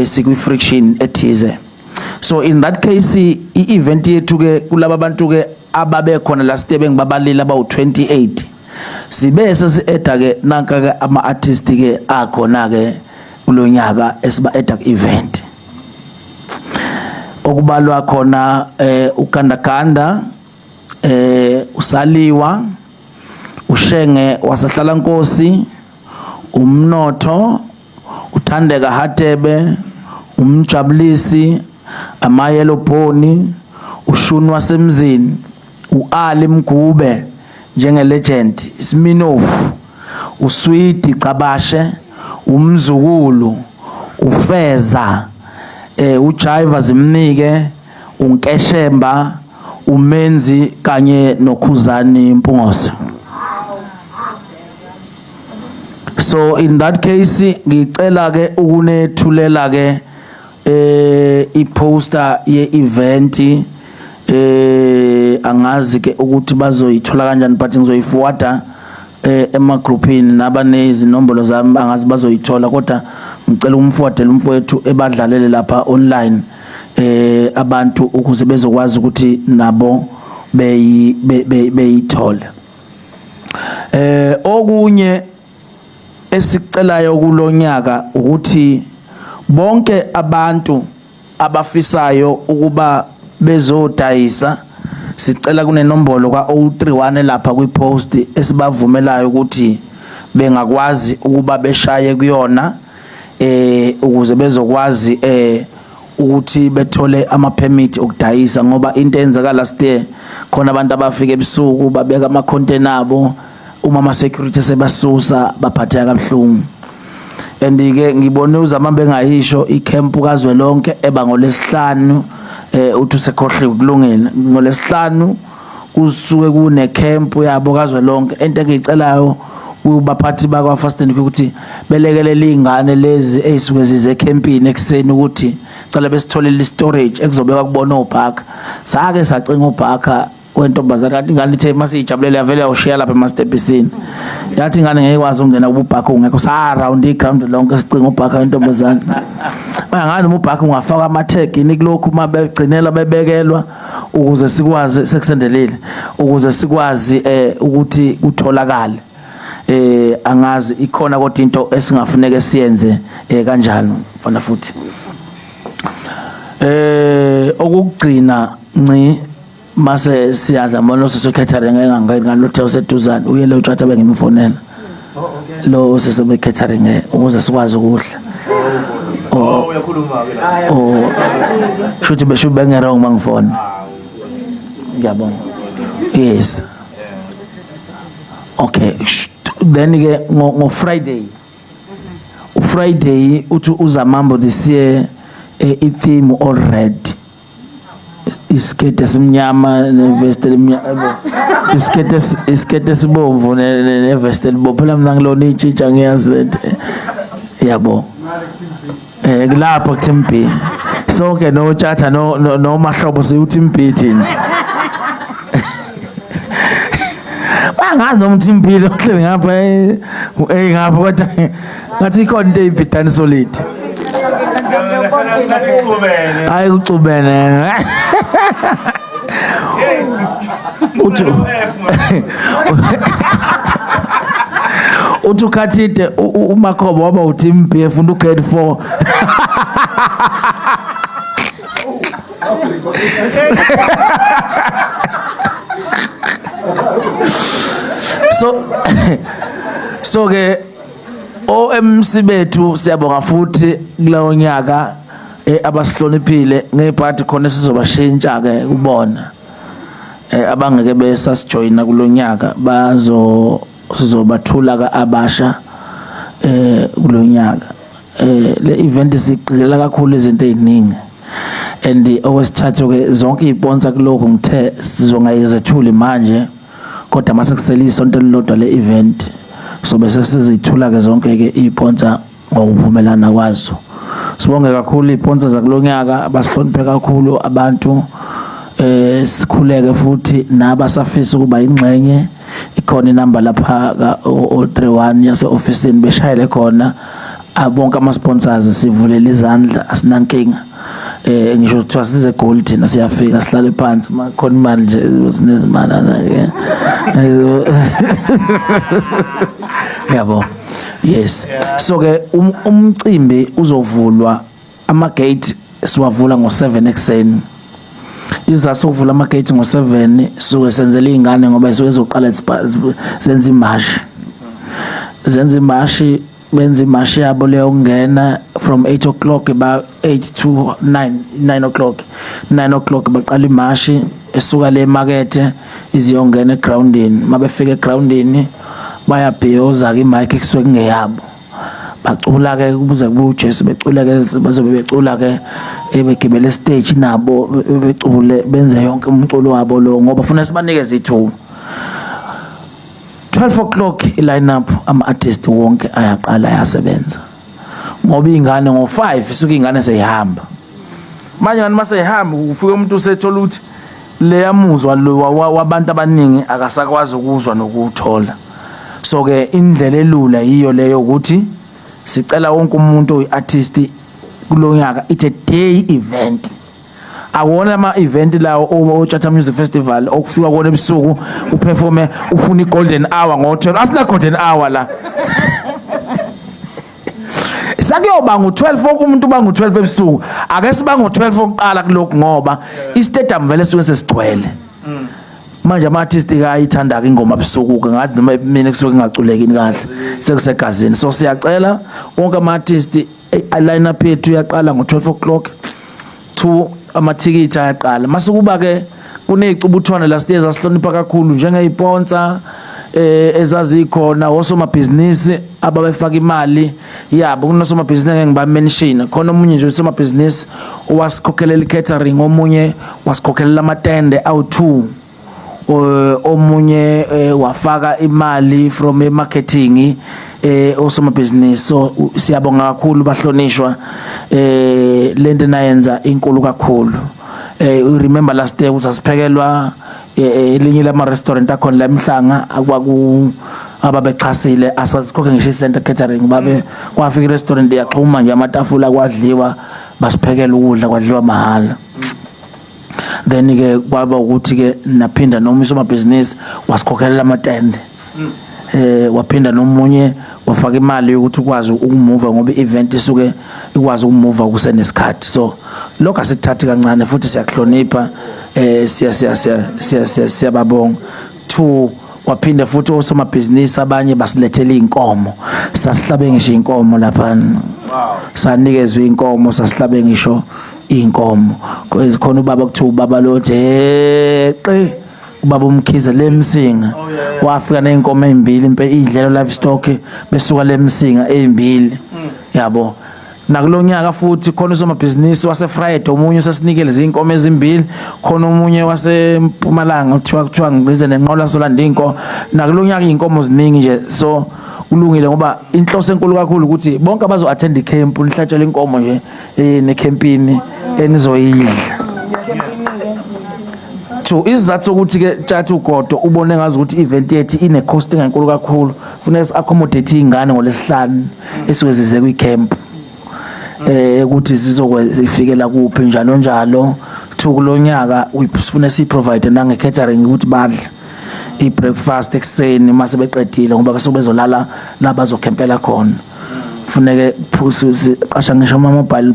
[SPEAKER 6] sikwi friction ethize. So in that case, i-event yethu ke kulaba bantu ke ababe khona last year bengibabalile abawu 28, sibe sesi-adda ke nanka ke ama artist ke akhona ke kulonyaka esiba adda ku event, okubalwa khona uGandaganda, usaliwa uShenge wasahlala Nkosi, umnotho uThandeka Hadebe, umjabulisi amayelo bhoni, ushuni wasemzini uAli Mgube njenge legend, Sminofu, uSwidi Cabashe, umzukulu ufeza uJaiva Zimnike, uNkeshemba, uMenzi kanye noKhuzani Mpungose. So in that case, ngicela ke ukunethulela ke iposter ye-event. Angazi ke ukuthi bazoyithola kanjani, but ngizoyiforwarda emagroupini nabanezinombolo zami, angazi bazoyithola, kodwa ngicela umforwardele umfowethu ebadlalele lapha online abantu ukuze bezokwazi ukuthi nabo beyithole. Okunye esicelayo kulonyaka ukuthi bonke abantu abafisayo ukuba bezodayisa, sicela kunenombolo ka-031 lapha kwipost esibavumelayo ukuthi bengakwazi ukuba beshaye kuyona ukuze bezokwazi ukuthi bethole ama permit okudayisa, ngoba into eyenzeka last year khona abantu abafika ebusuku babeka ama container abo, uma ama security sebasusa baphatheka kabuhlungu. And ke ngibone uzama bengayisho icamp kazwelonke eba ngolesihlanu, uthi usekhohliwe, kulungile, ngolesihlanu kusuke kune camp yabo kazwelonke. Into engiyicelayo kubaphathi bakwa Fast and Quick ukuthi belekelele izingane lezi ezisuke zize ecampini ekseni, ukuthi cela besitholele storage ekuzobeka kubona obhaka. Sake sacinga ubhaka wentombazane, kanti ingane ithe masiyijabulele yavele yawushiya lapha emastebhisini, yathi ingane ngeke ikwazi ukungena kububhakha ungekho. Sa round iground lonke sicinga ubhakha wentombazane. Bayangani uma ubhakha ungafaka ama-tag ini kulokhu uma begcinela bebekelwa ukuze sikwazi sekusendelile, ukuze sikwazi ukuthi kutholakale. Angazi ikhona kodwa into esingafuneka siyenze kanjalo mfana. Futhi okugcina nci mase siyadla mbona sise catering engangeni ngalothe useduzane uye lo tshwatha bengimfonela lo sisebe catering ukuze sikwazi ukudla.
[SPEAKER 1] Oh, uyakhuluma ke la.
[SPEAKER 6] Oh, shuthi besho benge wrong mangifona. Ngiyabonga. Yes, okay. Then ke ngo Friday, uFriday uthi uzamambo this year i theme all red. Isiketi esimnyama nevest elimnyama, yabo. Isiketi esibomvu nevest elibomvu. Phela mina ngilona itshitsha, ngiyazi lento, yabo. Kulapho ku team B sonke, no Tshatha, no Mahlobo, siyu team B thina. Bangazi noma team B lo hleli ngapha, ngapha, kodwa ngathi ikhona into eyibhidani solid. Hayi, kuxubene. Uthi ukhathide uMakhobo waba uteam B efunda ugrade 4. So ke oMC bethu, siyabonga futhi kulowo nyaka, abasihloniphile ngebhadi khona. Sizobashintsha ke kubona abangeke besasijoyina kulonyaka, bazo sizobathula ka abasha kulonyaka. Le event siqikelela kakhulu izinto eziningi, and okwesithathu ke, zonke izisponsor kulokhu ngithe sizongayizethuli manje, kodwa mase kusele isonto elilodwa le event, so bese sizithula ke zonke ke izisponsor ngokuvumelana kwazo. Sibonge kakhulu izisponsor zakulonyaka, basihloniphe kakhulu abantu. Sikhuleke futhi nabasafisa ukuba ingxenye, ikhona inamba lapha ka 031 yase officeini, beshayele khona. Abonke ama sponsors sivulela izandla, asinankinga. Ngisho kuthiwa size Gold, thina siyafika sihlale phansi makhona imali nje, sinezimali ke, yabo. Yes, so ke umcimbi uzovulwa, ama gate siwavula ngo7 ekseni. Isizathu sokuvula ama gate ngo7, suke senzela izingane ngoba isuke izoqala zenza imashi, zenza imashi, benza imashi yabo leyo kungena from 8 o'clock, ba 8 to 9, 9 o'clock, 9 o'clock baqala imashi esuka le emakethe iziyongena egroundini. Mabefika egroundini bayabhiyoza ke, imic kusuke kungeyabo, bacula ke kubuze kubuye uJesu, becula ke, bazobe becula ke, begibele stage nabo, becule, benze yonke umculo wabo lo, ngoba funa sibanikeze ithuba. 12 o'clock i-line up, ama-artist wonke ayaqala ayasebenza, ngoba iy'ngane ngo-5 isuke iy'ngane seyihamba manje. Ngani mase ihamba, ufike umuntu usethola ukuthi leya muzwa lo wabantu abaningi akasakwazi ukuzwa nokuwuthola. So ke indlela elula yiyo leyo, ukuthi sicela wonke umuntu oyi-artist kulonyaka, it's a day event, awona ama event lawo oTshatha Music Festival okufika kona ebusuku, uperforme, ufuna i-golden hour ngo-12. Asina golden hour la, sakuyoba ngu-12, wonke umuntu uba ngu-12 ebusuku. Ake siba ngu-12 okuqala kulokhu, ngoba i-stadium vele suke sesigcwele manje. Ama-artist ayithanda-ke ingoma busuku-ke, ngathi noma mina kusuke kungaculekini kahle, sekusegazini. So siyacela wonke ama-artist, i-line up yethu iyaqala ngo-12 o'clock to amathikithi ayaqala. Mase kuba ke kunezicubuthwane last year zasihlonipha kakhulu, njengey'sponsor ezazikhona, osomabhizinisi ababefaka imali yabo. Kunosomabhizinisi engeke ngibamention khona, omunye nje usomabhizinisi owasikhokhelela i-catering, omunye wasikhokhelela amatende awu-2, omunye wafaka imali from e-marketing, osomabhizinisi. So siyabonga kakhulu bahlonishwa, lento nayenza inkulu kakhulu. You remember last year ukuthi asiphekelwa elinye lama restaurant akhona la eMhlanga, akwaku ababechasile, asasikhokhe ngisho i-center catering, babe kwafika i-restaurant yaxhuma nje amatafula, kwadliwa, basiphekela ukudla, kwadliwa mahhala. Then ke kwaba ukuthi ke naphinda noma usomabhizinisi wasikhokhelela amatende, waphinda nomunye wafaka imali yokuthi ukwazi ukumuva, ngoba i-event isuke ikwazi ukumuva kusenesikhathi. So lokho asikuthathi kancane futhi siyakuhlonipha, siya siya siya siya siya siyababonga. Two, waphinde futhi osomabhizinisi abanye basilethela inkomo, sasihlabe ngisho inkomo lapha, sanikezwa inkomo, sasihlabe ngisho inkomo. Khona ubaba kuthiwa ubaba lo jeqe, ubaba uMkhize lemsinga, wafika nezinkomo ezimbili impe idlelo livestock, besuka lemsinga ezimbili, yabo. Nakulonyaka futhi khona usomabhizinisi waseFriday, omunye usesinikele izinkomo ezimbili, khona omunye waseMpumalanga kuthiwa ngibize nenqola solanda inkomo. Nakulonyaka inkomo ziningi nje, so kulungile ngoba inhloso enkulu kakhulu ukuthi bonke abazo attend icamp nihlatshelwe inkomo nje necampini enizoyidla. Two, isizathu sokuthi ke tshathi ugodo ubone ngazi ukuthi event yethu ine costing enkulu kakhulu, funeka si accommodate izingane ngolesihlanu esuke zize kwi camp ukuthi zizokufikela kuphi njalo njalo. Two, kulonyaka sifuna si provide nange catering ukuthi badle i-breakfast ekuseni mase beqedile, ngoba basuke bezolala la bazokhempela khona. Funeke qasha ngisho ama mobile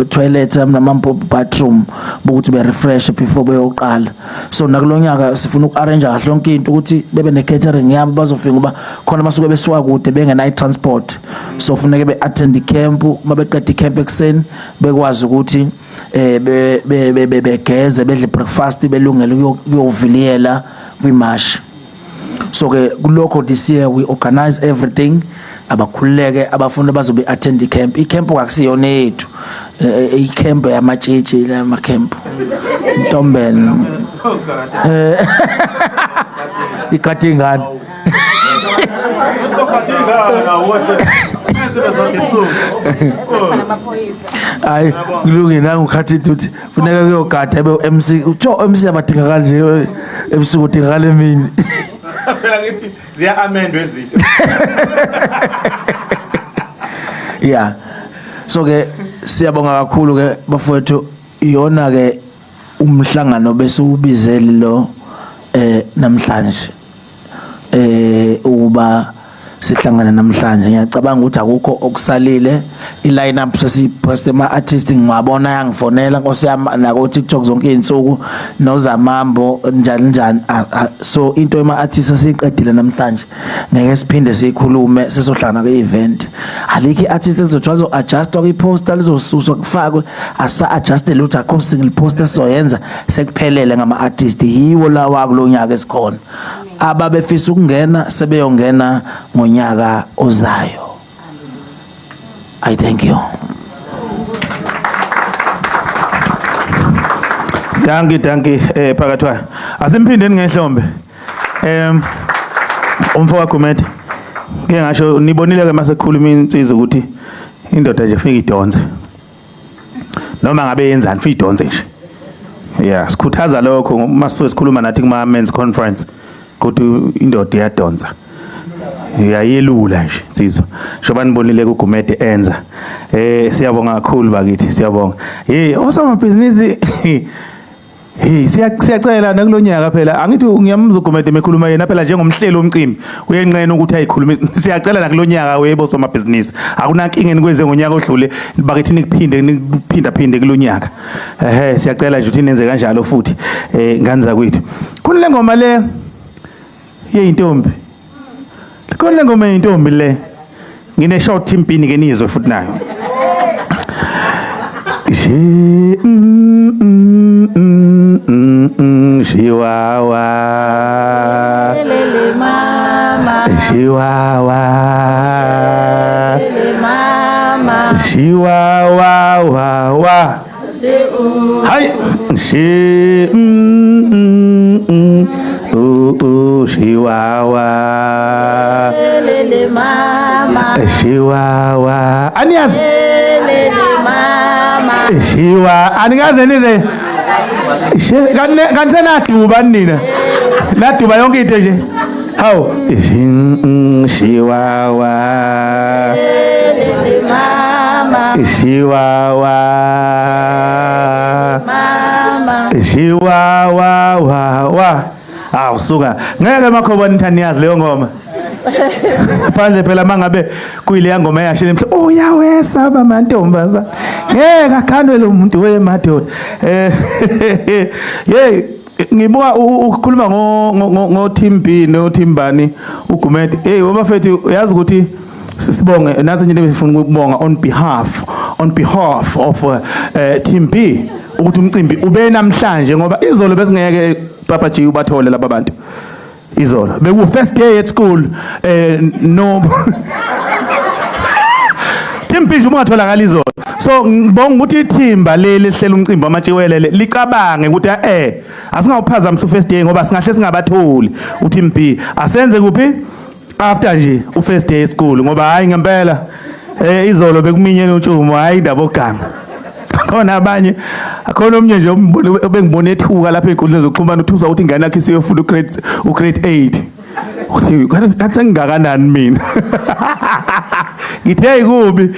[SPEAKER 6] toilet nama bathroom ukuthi be refresh before beyoqala. So nakulonyaka sifuna uku-arrange kahle yonke into ukuthi bebe ne catering yabo bazofika, ngoba khona basuke besuka kude bengenayo transport, so funeke be attend i-camp, uma beqeda i-camp ekuseni bekwazi ukuthi begeze, bedle breakfast, belungele ukuyoviliyela kwimashi. So ke kulokho this year we organize everything, abakhululeke abafundi abazobe attend i-camp. I-camp akusiyona yethu, i-camp yamatshitshi, lama camp Ntombeni igade ingane. Hayi, kulungile, nangu khathi ukuthi funeka kuyogada ebe MC, uthiwa MC abadingakali nje ebusuku, udingakala emini.
[SPEAKER 1] Phela ngithi ziya amendwe izinto.
[SPEAKER 6] Yeah, so ke siyabonga kakhulu ke bafowethu, iyona ke umhlangano bese ubizele lo namhlanje ukuba sihlangane namhlanje. Ngiyacabanga ukuthi akukho okusalile, i-line up sesipost, ama artist ngiwabona yangifonela nkosi yami nako TikTok zonke izinsuku nozamambo njani njani. So into ema artist esiqedile namhlanje, ngeke siphinde sikhulume, sesohlangana kwi-event. Alikho i-artist ezothiwa zo-adjustwa kwi-poster, lizosuswa kufakwe, asa-adjuste lutho, akho single poster esizoyenza, sekuphelele ngama-artist. Yiwo lawa kulonyaka esikhona, ababefisa ukungena sebeyongena ngonyaka ozayo. I thank you.
[SPEAKER 1] Dankie, dankie phakathwayo. Asimphindeni ngehlombe. Umfo kaGumede. Ngeke ngasho nibonile ke mase kukhuluma insizwa ukuthi indoda nje fika idonse. Noma ngabe yenzani, fika idonse nje. Yeah, sikhuthaza lokho uma sisuke sikhuluma nathi kuma men's conference kodwa indoda iyadonsa. Iyayelula nje insizwa. Njengoba nibonile kuGumede enza. Siyabonga kakhulu bakithi, siyabonga. Hey, osomabhizinisi, hey, siyacela nakulonyaka phela. Angithi ngiyamuzwa uGumede mekhuluma yena phela njengomhleli womcimbi. Uyenqena ukuthi ayikhulume. Siyacela nakulonyaka webo somabhizinisi. Akunankinga enikwenze ngonyaka odlule bakithi, nikuphinde nikuphinda phinde kulonyaka. Ehhe, siyacela nje ukuthi nenze kanjalo futhi ngani zakwethu. Khona le ngoma le yeyintombi. Khona le ngoma yeyintombi le. Ngine short team pin ke nizwe futhi nayo. Shi shiwawa
[SPEAKER 2] Lele mama,
[SPEAKER 1] shiwawa
[SPEAKER 2] lele mama,
[SPEAKER 1] shiwawa wa wa hai shi u shiwawa
[SPEAKER 2] lele mama,
[SPEAKER 1] shiwawa aniyazi
[SPEAKER 2] lele mama,
[SPEAKER 1] shiwa anikaze nize kanti senaduba nina naduba yonke into nje hawu shiwawa
[SPEAKER 2] lele mama,
[SPEAKER 1] shiwawa
[SPEAKER 2] mama,
[SPEAKER 1] shiwawa wa wa. Awu suka, ngeke makhoba nithi aniyazi leyo ngoma phandle phela mangabe kuyileya ngoma eyashile mhla uyawesaba mantombazana, ngeke akhanwe lo muntu wemadoda. Hey, ngibuka ukukhuluma ngo team B no team bani uGumede. Hey obafethu, uyazi ukuthi sibonge nathi into ebesifuna ukubonga on behalf of team B ukuthi umcimbi ube namhlanje, ngoba izolo besingeke Papa G ubathole laba bantu. Izolo beku first day at school, no. Team B nje uma ungatholakala izolo. So ngibonga ukuthi ithimba leli lihlela umcimbi wamatshiwelele licabange ukuthi asingawuphazamisa u-first day ngoba singahle singabatholi u-team B. Asenze kuphi? After nje u-first day school, ngoba hayi ngempela izolo bekuminyene utshumo, hayi indaba oganga. Khona abanye, akhona omnye nje obengibona ethuka lapha ey'nkundleni zokuxhumana, uthusa ukuthi ingane yakhe isiyofunda u-grade 8. Uthi kathi sengingakanani mina? Ngithe kubi,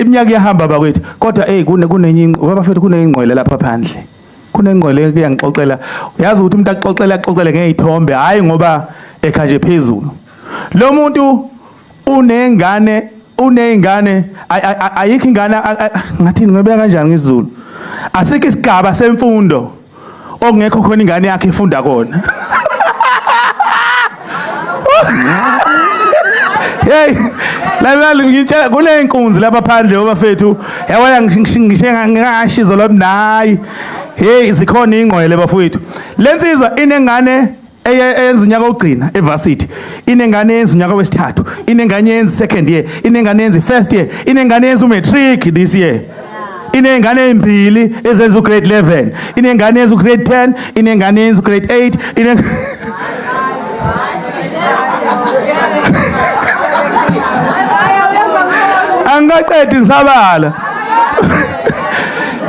[SPEAKER 1] iminyaka iyahamba bakwethu, kodwa kunenye bafethu, kunengqwele lapha phandle. Kunengqwele kuyangixoxela. Uyazi ukuthi umuntu axoxele axoxele ngezithombe, hayi ngoba ekha nje phezulu. Lo muntu unengane, uneyingane, ayikho ingane, ngathini, ngibeka kanjani ngesiZulu? Asikho isigaba semfundo okungekho khona ingane yakhe ifunda kona. Hey, lalela ngitshela, kuneyinkunzi lapha phandle bafethu. Yabona ngishe ngashizo lo nayi. Hey, zikhona ingqwele bafowethu. Lensizwa inengane eyenza unyaka wokugcina evarsity, inengane eyenza unyaka wesithathu, inengane eyenza second year, inengane eyenza first year, inengane eyenza umatric this year, inengane ezimbili ezenza ugrade 11, inengane eyenza ugrade 10, inengane eyenza ugrade 8, ine Angikaqedi ngisabala.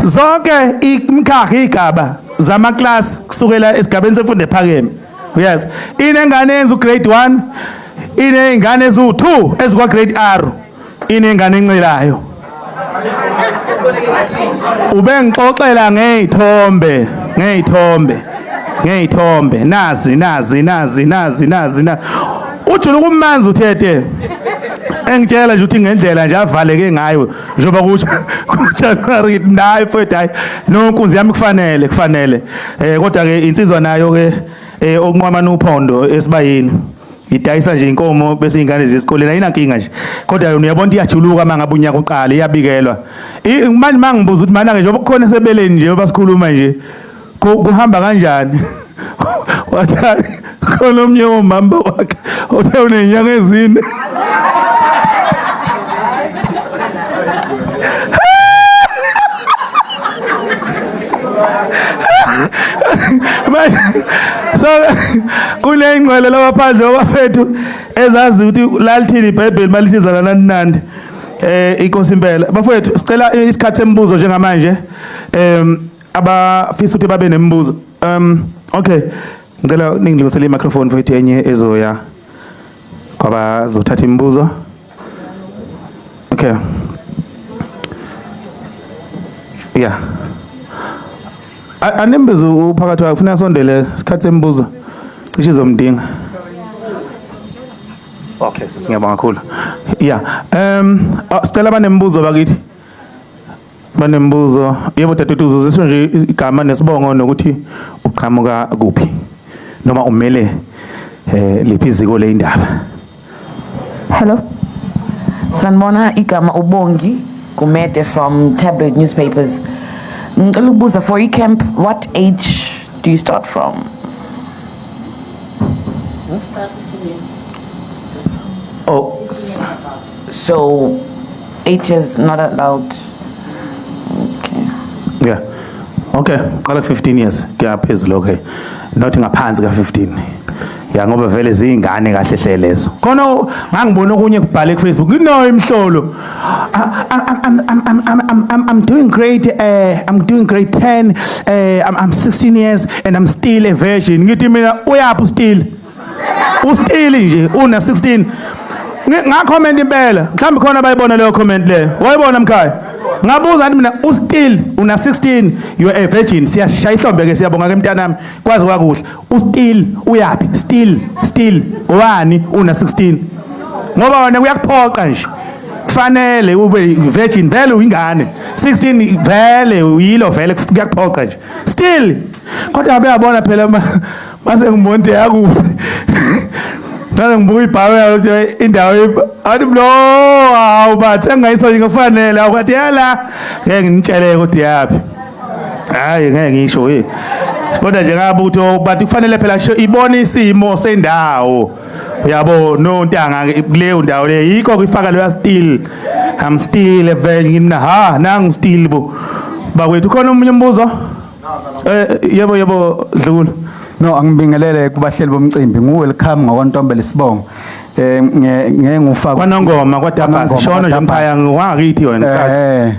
[SPEAKER 1] Zonke imikhakha, igaba zamaklasi kusukela esigabeni semfundo ephakeme. Yes. Inengane eyenza ugrade 1, iney'ngane eziwu-2 ezikwa grade R, inengane encelayo. Ubengixoxela ngey'thombe, ngey'thombe, ngey'thombe. Nazi, nazi, nazi, nazi, nazi, nazi. Ujula ukumanzi uthethe. Engitshela nje ukuthi ngendlela nje avaleke ngayo njengoba ku January nayi mfowethu, hayi nonkunzi yami kufanele, kufanele. Kodwa ke insizwa nayo ke okunqwamana uphondo esibayeni. Idayisa nje inkomo bese ingane zesikoleni, ayinankinga nje. Kodwa yona uyabona iyajuluka mangabe unyaka uqala, iyabikelwa. Manje mangibuza ukuthi mana ke njengoba kukhona esebeleni nje basikhuluma nje kuhamba kanjani? Wathi khona omnye womama wakhe othe unenyanga ezine. Manje so kunengqwele lapha phandle bafethu ezazi ukuthi lalithini iBhayibheli malithi zalanani nandi. Inkosi impela. Bafethu, sicela isikhathi semibuzo njengamanje. Abafisa ukuthi babe nemibuzo. Okay. Ngicela ningilungisele i-microphone mfowethu, enye ezoya kwabazothatha imibuzo. Okay. Yeah. Animbize uphakathi wakhe, ufuna asondele, isikhathi semibuzo. Cishe izomdinga. Okay, sisingiyabonga kakhulu. Yeah. Sicela abanemibuzo bakithi. Banembuzo. Yebo dadewethu, uzozisho nje igama nesibongo nokuthi uqhamuka kuphi noma umele liphi iziko leindaba.
[SPEAKER 7] Hello. Sanibona, igama uBongi Gumede from Tabloid Newspapers. Ngicela ukubuza, for i-camp, what age do you start from?
[SPEAKER 5] Start 15 years.
[SPEAKER 1] Oh.
[SPEAKER 7] So 8 years not allowed. Okay.
[SPEAKER 1] Yeah. Okay, qala ku 15 years kuya phezulu, okay. Not ngaphansi ka 15. Ya, ngoba vele zingane kahle hle lezo. Khona ngangibona okunye kubhale ku Facebook. No imhlolo. I'm doing great, I'm doing grade 10, I'm 16 years and I'm still a virgin. Ngithi mina uyaphi still? Ustill nje una 16. Nga comment impela. Mhlawumbe khona bayibona leyo comment leyo. Wayibona mkhaya? Ngabuza ngathi mina ustill una 16, you are a virgin. Siyashaya ihlombe ke, siyabonga ke mntanami. Kwazi kwakuhle. Ustill uyaphi? Still, still wani una 16? Ngoba wena kuyakuphoqa nje. Kufanele ube virgin vele, uyingane. 16 vele uyilo, vele kuyakuphoqa nje. Still. Kodwa bayabona phela mase ngibona yakuphi. Ngale ngibuka ibhawe ukuthi indawo athi no, hawu bathi engayisho nje kufanele awukathi yala ngeke nginitshele ukuthi yapi. Hayi ngeke ngisho hey. Kodwa nje ngabe ukuthi bathi kufanele phela ibone isimo sendawo. Yabo nontanga kuleyo ndawo leyo yikho kuyifaka leya still. I'm still a virgin mina ha nangu still bo. Bakwethu khona omunye umbuzo? Yebo yebo Dlukulu.
[SPEAKER 8] No, angibingelele kubahleli bomcimbi. Ngu-welcome ngokwantombela isibongo. Ngeke ngufake
[SPEAKER 1] KwaNongoma kwaDabhasi shono nje mkhaya ngwangakithi wena cha.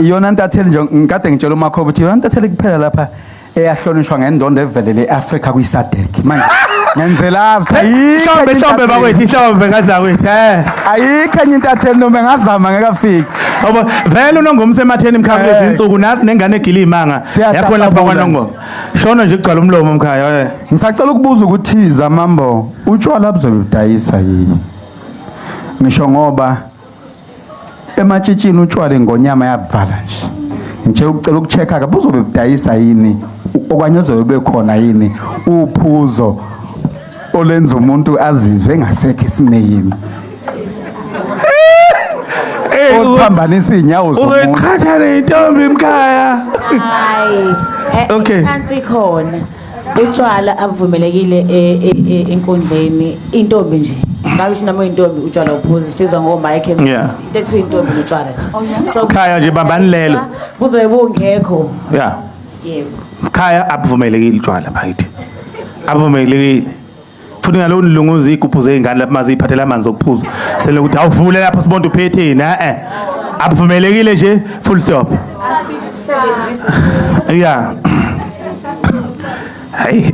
[SPEAKER 8] Iyona ntatheli nje ngikade ngitshela uMakhoba ukuthi iyona ntatheli kuphela lapha eyahlonishwa ngendondo evelele e-Afrika kwi-SADC. Manje ngenzelazi
[SPEAKER 1] Hlombe hlombe bakwethu hlombe ngazakwethu eh.
[SPEAKER 8] Ayikho enye intatheli noma engazama ngeke afike.
[SPEAKER 1] Yabo vele uNongoma usematheni mkhaya kulezi insuku nasi nengane egila imanga yakhona lapha kwaNongoma. Shono nje kugcwala umlomo mkhaya eh.
[SPEAKER 8] Ngisacela ukubuza ukuthi Zamambo utshwala buzobe budayisa yini? Ngisho ngoba ematshitshini utshwala ingonyama yavala nje. Ngitshela ukucela ukucheck-a ke buzobe budayisa yini okanye ozobe bekhona yini uphuzo olenza umuntu azizwe engasekho esimeyini. Ophambanisa iy'nyawo zomuntu.
[SPEAKER 1] Uzoyiqhatha nentombi mkhaya.
[SPEAKER 5] Hayi.
[SPEAKER 1] Okay.
[SPEAKER 5] Phansi khona. Utshwala abuvumelekile enkundleni. Intombi nje. Ngabe sinoma intombi utshwala uphuzi sizwa ngo Mike.
[SPEAKER 1] Yeah.
[SPEAKER 5] Into ekuthiwa intombi notshwala nje. So
[SPEAKER 1] Khaya nje bambani lelo.
[SPEAKER 5] Buzobe bungekho.
[SPEAKER 1] Yeah.
[SPEAKER 5] Yebo.
[SPEAKER 1] Khaya abuvumelekile utshwala bakithi. Abuvumelekile. Futhi ngalolu nilunguza igubhu zeingane lapha maziphathela amanzi okuphuza. Sele ukuthi awuvule lapha sibonke uphetheni eh. Abuvumelekile nje full stop.
[SPEAKER 5] Asisebenzisi.
[SPEAKER 1] Yeah. Hey.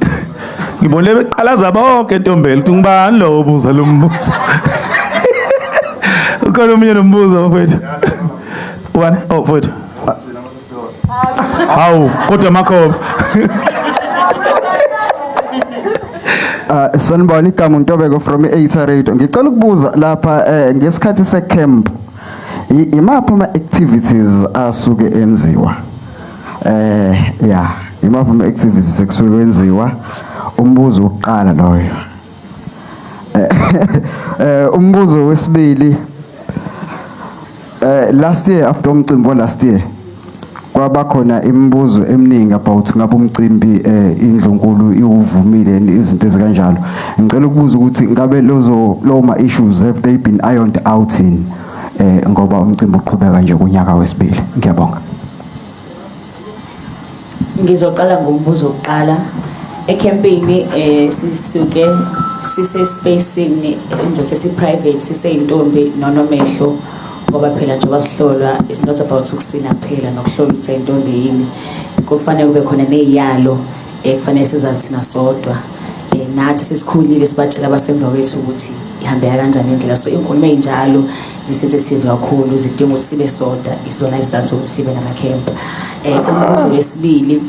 [SPEAKER 1] Ngibone beqalaza bonke ntombela ukuthi ngubani lo obuza lo mbuzo. Ukhona omunye nombuzo mfowethu. Ubani? Oh mfowethu. Hawu, kodwa Makhoba.
[SPEAKER 9] Sanibona, igama uNtobeko from i-8 Radio. Ngicela ukubuza lapha ngesikhathi se-camp imaphi ama activities asuke enziwa? Yeah, imaphi ama activities ekusuke kwenziwa? Umbuzo wokuqala loyo. Umbuzo wesibili, last year after umcimbi wa last year kwaba khona imibuzo eminingi about ngabe umcimbi indlunkulu iwuvumile izinto ezikanjalo. Ngicela ukubuza ukuthi ngabe lozo lawo ma issues have they been ironed out in ngoba umcimbi uqhubeka nje kunyaka wesibili. Ngiyabonga.
[SPEAKER 5] Ngizoqala ngombuzo wokuqala. Ecampini sisuke sise spacing nje sesi private siseyintombi nonomehlo ngoba phela njengoba sihlolwa it's not about ukusina kuphela nokuhlola ukuthi intombi yini, kufanele kube khona neziyalo ekufanele sizazi thina sodwa, nathi sesikhulile sibatshela abasemva kwethu ukuthi ihambeka kanjani indlela. So inkulumo ezinjalo zisensitive kakhulu, zidinga ukuthi sibe sodwa, isona isizathu sokuthi sibe nama-camp. Umbuzo wesibili,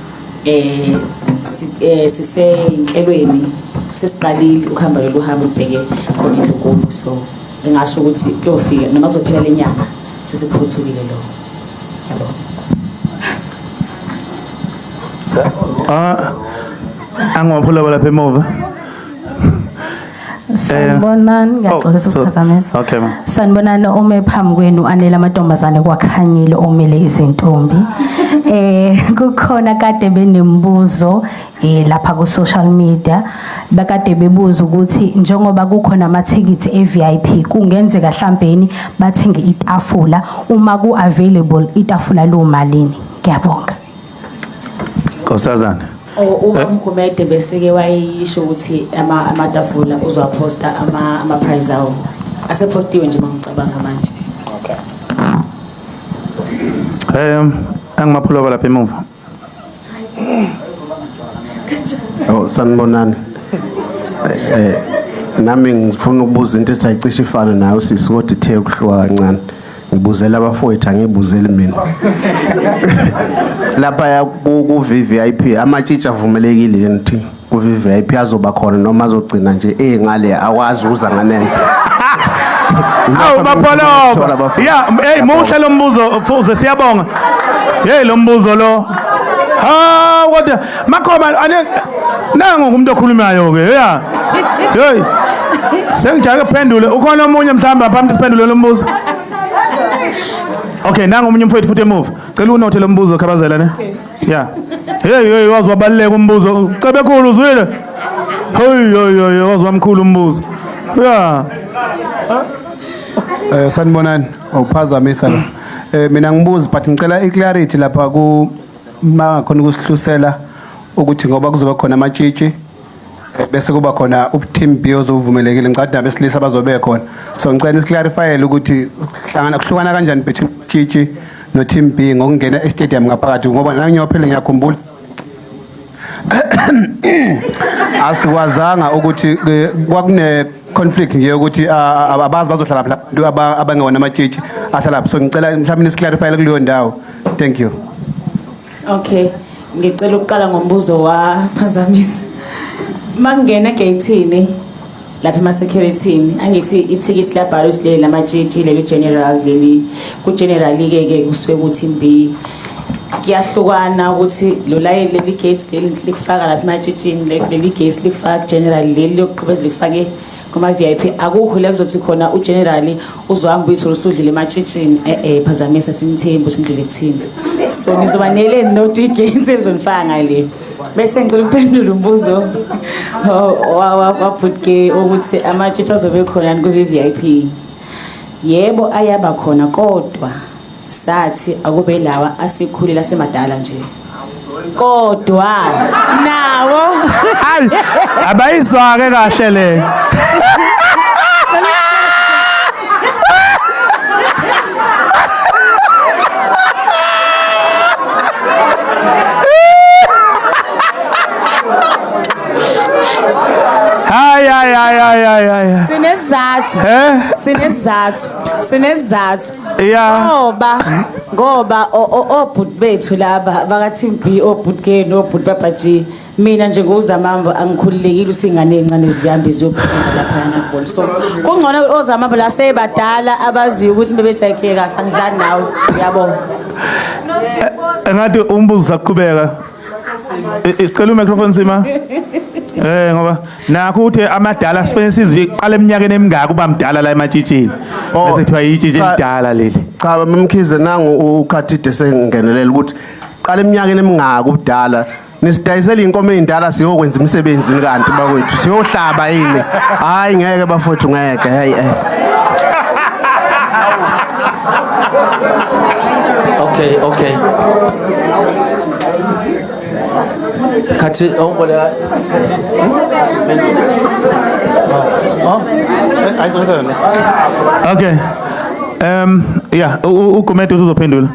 [SPEAKER 5] siseyinhlelweni, sesiqalile ukuhamba lolu hambo lubheke khona indlunkulu, so ngingasho ukuthi kuyofika noma kuzophela le nyanga sesikuphothulile lokho. Yabo.
[SPEAKER 1] Ah, angiwaphula lapha emuva.
[SPEAKER 10] Sanibonani, ngiyaxolisa ukuphazamisa.
[SPEAKER 1] Okay ma.
[SPEAKER 10] Sanibonani, ume phambi kwenu anele amantombazane kwakhanyile omele izintombi. Kukhona kade benembuzo lapha ku social media, bekade bebuza ukuthi njengoba kukhona amathikithi e VIP kungenzeka mhlambeni bathenge itafula, uma ku available itafula lo malini? Ngiyabonga.
[SPEAKER 1] Nkosazana.
[SPEAKER 5] UMgumede beseke wayisho ukuthi amatafula uzowaposta ama price awo. Asepostiwe nje mangicabanga manje.
[SPEAKER 1] Okay. Angimaphula lapha emuva.
[SPEAKER 11] Oh, sanibonani. Nami ngifuna ukubuza into ethi ayicishe ifane nayo sisi, kodwa ithe ukuhluka kancane. Ngibuzela abafowethu, angibuzeli mina. Lapha ku VVIP amatshitshi avumelekile yini thi? Ku VVIP azoba khona noma azogcina nje engale akwazi uza nganene?
[SPEAKER 1] Awu Mapholoba. Yeah, hey muhle lo mbuzo Fuze, siyabonga. Hey lo mbuzo lo. Ha kodwa Makhoba ane nangu umuntu okhulumayo ke. Yeah. Hey. Sengijake kuphendule. Ukhona omunye mhlawumbe ngaphambi siphendule lo mbuzo? Okay, nangu omunye umfowethu futhi emuva. Cela unothe lo mbuzo Khabazela ne. Yeah. Hey hey wazi wabaleka umbuzo. Cebekhulu uzwile? Hey hey hey wazi wamkhulu umbuzo. Yeah.
[SPEAKER 12] Sanibonani, awuphazamisa la. Mina ngibuza but ngicela iclarity lapha ku mangakhona ukusihlusela ukuthi ngoba kuzoba khona amatshitshi bese kuba khona u-team B ozovumelekile, ngicela nabesilisa bazobe khona. So ngicela nisiclarifyele ukuthi hlangana kuhlukana kanjani between tshitshi no team B ngokungena e-stadium ngaphakathi, ngoba nangiyophela ngiyakhumbula asikwazanga ukuthi kwakune conflict nje yokuthi abazi bazohlala lapha abantu abangewona amatshitshi ahlala lapho. So ngicela mhlawumbe nisiclarifyele kuleyo ndawo. Thank you.
[SPEAKER 5] Okay, ngicela ukuqala ngombuzo waphazamisa. Mangena egate lapha ema security, angithi ithikithi labhalwa isileli lamatshitshi, leli general, leli ku general ke ke kusuke kuthi B. Kuyahlukana ukuthi lo layini, leli gate leli likufaka lapha ematshitshini, leli gate likufaka general, leli lokuqhubeza likufake kuma VIP. Akukho la kuzothi khona ugeneral uzohamba uyithola usudlule ematshitshini. Phazamisa, sinithembu sindlule kuthini, so nizoba neleni not igate elizonifaka ngale. Bese ngicela ukuphendula umbuzo wabhutke ukuthi amatshitshi azobe khona ku VIP. Yebo, ayaba khona, kodwa sathi akube lawa asekhulile, asemadala nje, kodwa nawo
[SPEAKER 1] Hayi, abayizwake kahle le. Hayi hayi hayi hayi hayi hayi.
[SPEAKER 5] Sinesizathu.
[SPEAKER 1] Eh?
[SPEAKER 5] Sinesizathu, sinesizathu. Ngoba obhuti bethu laba baka team B, obhuti K nobhuti Papa G, mina nje nguzamambo angikhululekile ukuthi ingane ezincane zihambe ziyobhutiza lapha nakubona. So kungcono ozamambo la sebadala abaziyo ukuthi bebethi ayikhe kahle, angidlali nawe, yabo.
[SPEAKER 1] Engathi umbuzo usaqhubeka. Isicela umicrophone sima. Ngoba nakho ukuthi amadala sifanele sizwe iqala eminyakeni emingaka uba mdala la ematshitshini.
[SPEAKER 11] Oh,
[SPEAKER 1] Bese kuthiwa itshitshi
[SPEAKER 11] cha.
[SPEAKER 1] elidala leli.
[SPEAKER 11] Cha, Mamkhize, nangu ukhathide sengingenelela ukuthi qala eminyakeni emingaka ubudala. Nisidayisela inkomo ezindala siyokwenza imisebenzi kanti bakwethu siyohlaba yini? Hayi ngeke bafowethu, ngeke. Hey eh.
[SPEAKER 6] Okay. Khathi awuboleka khathi. Oh.
[SPEAKER 1] Okay. Yeah, uGumede uzophendula.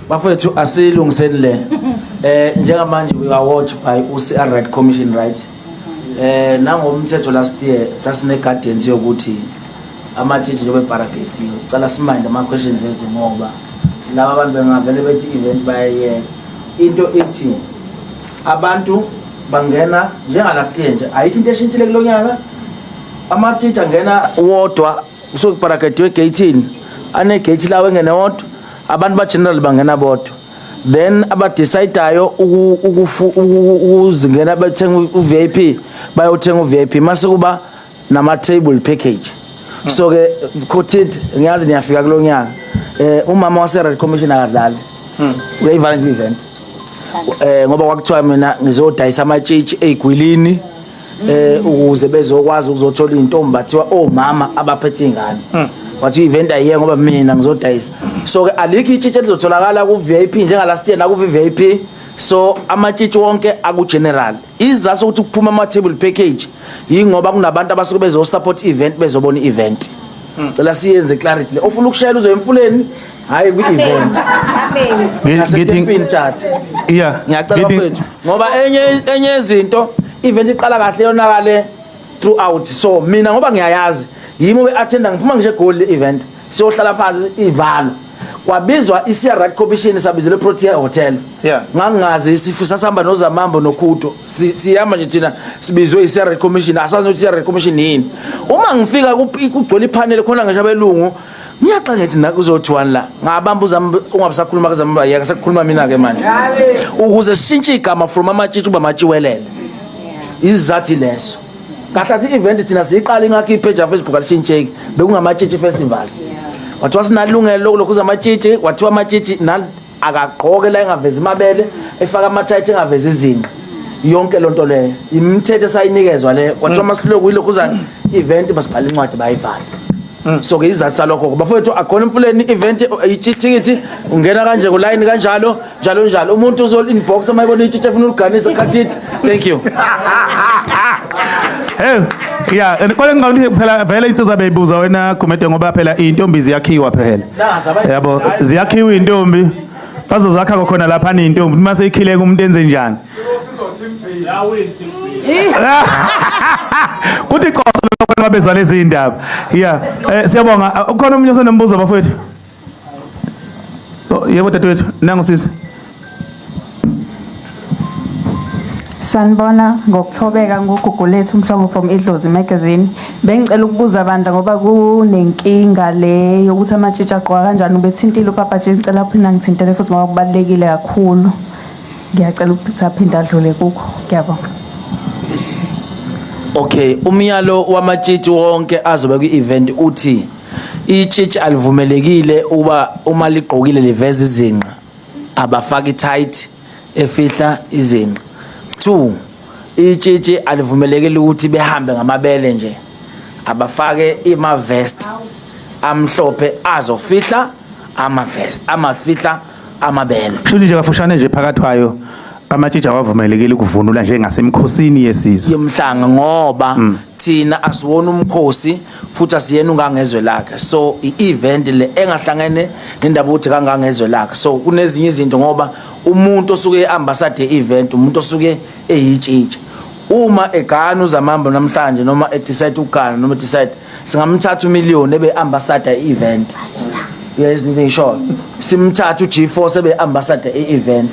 [SPEAKER 6] Bafowethu, asilungiseni le. Njengamanje we are watched by UCR Right Commission, right? Nangomthetho last year sasine guidance yokuthi amatshitshi njengoba ebarricade, ucala siminde ama questions ethu ngoba laba abantu bengavele bethi event bayayeka. Into ithi abantu bangena njenga last year nje, ayikho into eshintshile kulonyaka. Amatshitshi angena wodwa kusuke kubarricade egate, ane gate lawo engene wodwa, abantu ba general bangena bodwa. Then abadecidayo ukuzingena bethenga u-VIP bayothenga u-VIP, mase kuba nama table package. So ke quoted ngiyazi niyafika kulonyaka, umama wase Red Commission akadlali, uyayivala nje event, ngoba kwakuthiwa mina ngizodayisa amatshitshi ezigwilini ukuze bezokwazi ukuzothola izintombi, bathiwa omama abaphethe izingane, wathi event ayiye ngoba mina ngizodayisa. So ke alikho itshitshi elizotholakala ku VIP njenga last year naku VIP. So amatshitshi wonke aku general. Izathu ukuthi kuphuma ama table package yingoba kunabantu abasuke bezo support event, bezobona event. Cela siyenze clarity le. Ofuna ukushayela uzoya emfuleni, hayi kwi event.
[SPEAKER 1] Ngithi
[SPEAKER 6] chat.
[SPEAKER 1] Yeah.
[SPEAKER 6] Ngiyacela bafethu ngoba enye izinto, event iqala kahle yonakale throughout. So mina ngoba ngiyayazi yimi we attenda, ngiphuma ngisho eGoli le event, siyohlala phansi ivalo, kwabizwa iCR Right Commission, sabizele Protea Hotel. Ngangingazi, isifu sasihamba noZamambo noKhudo. Sihamba nje thina, sibizwe iCR Right Commission, asazi nokuthi iCR Right Commission yini. Uma ngifika kugcwele ipanel khona ngisho abelungu, ngiyaxa ngithi na kuzothiwani la, ngabamba uZamambo, ungabisakhuluma kaZamambo, yeka sekukhuluma mina ke manje ukuze sishintshe igama from amatshitshi kuba amatshiwelele. Izizathu leso kahle athi event thina siyiqala ingakho ipage ya Facebook alishintsheki, bekungamatshitshi festival. Kwathiwa sinalungelo lokulokhuza amatshitshi, kwathiwa amatshitshi akagqoke la engavezi amabele, efaka ama-tight engavezi izinqa. Yonke lonto leyo imithetho esayinikezwa le, kwathiwa masiloku ilokhuzana event basibhala incwadi bayivala. So ke izathu salokho, bafowethu, akhona emfuleni event, ithikithi ungena kanje kuline kanjalo njalo njalo. Umuntu uzo inbox uma ebona itshitshi efuna ukuganisa khathini. Thank you.
[SPEAKER 1] Hey, yeah, and kodwa ngicabanga ukuthi phela vele insizwa beyibuza wena Gumede, ngoba phela intombi ziyakhiwa phela. Yabo, ziyakhiwa intombi. Bazozakha khona lapha intombi. Mase ikhileka umuntu enze njani? Kuthi xoxa lokho babezwa lezi indaba. Yeah, siyabonga. Ukhona omunye osenombuzo, bafowethu? Oh, yebo dadewethu, nangu sisi.
[SPEAKER 4] Sanibona, ngokuthobeka nguGugulethu Mhlongo from Idlozi Magazine. Bengicela ukubuza bandla ngoba kunenkinga le yokuthi amatshitshi agqoka kanjani, ubethintile uPapa G, ngicela aphinda ngithintele futhi ngoba kubalulekile kakhulu. Ngiyacela ukuthi aphinde adlule kukho. Ngiyabonga.
[SPEAKER 6] Okay, umyalo wamatshitshi wonke azobe kwi-event uthi itshitshi alivumelekile uba uma ligqokile liveza izinqa, abafaki tight efihla izinqa. Two, itshitshi alivumelekile ukuthi behambe ngamabele nje, abafake ima vest amhlophe azofihla ama vest, amafihla amabele.
[SPEAKER 1] Kusho nje kafushane nje phakathi kwayo, amatshitshi awavumelekile ukuvunula njengasemkhosini yesizwe.
[SPEAKER 6] Yomhlanga, ngoba thina asiwona umkhosi futhi asiyena ungangezwe lakhe, so i-event le engahlangene nendaba ukuthi kangangezwe lakhe, so kunezinye izinto ngoba umuntu osuke e-ambassador e-event, umuntu osuke eyitshitshi, uma egana uzamambo namhlanje noma edecide ukugana noma edecide, singamthatha umillion ebe ambassador e-event. Yes, into ngisho simthatha uG4 sebe ambassador e-event,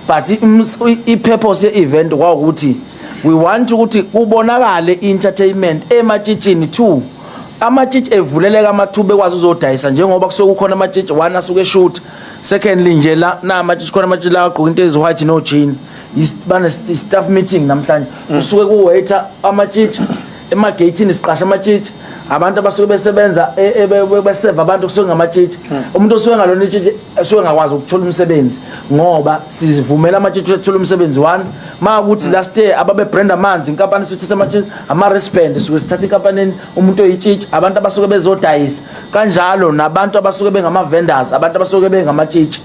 [SPEAKER 6] but i-purpose ye-event kwawukuthi we want ukuthi kubonakale entertainment ematshitshini. Two, amatshitshi evuleleka amathuba ekwazi uzodayisa njengoba kusuke kukhona amatshitshi, one, asuke eshoot. Secondly nje la na amatshitshi khona, amatshitshi la agqoka into ezi-white no jean, bane staff meeting namhlanje, kusuke ku-waiter amatshitshi emageyithini, siqasha amatshitshi, abantu abasuke besebenza beseva abantu kusuke ngamatshitshi. Umuntu osuke ngalona itshitshi esuke ngakwazi ukuthola umsebenzi ngoba sivumela amatshitshi ukuthola umsebenzi. One, ma ukuthi last year ababe brand amanzi, inkampani sithatha amatshitshi, ama-wristband suke sithatha inkampanini umuntu oyitshitshi, abantu abasuke bezodayisa kanjalo, nabantu abasuke bengama-vendors, abantu abasuke bengamatshitshi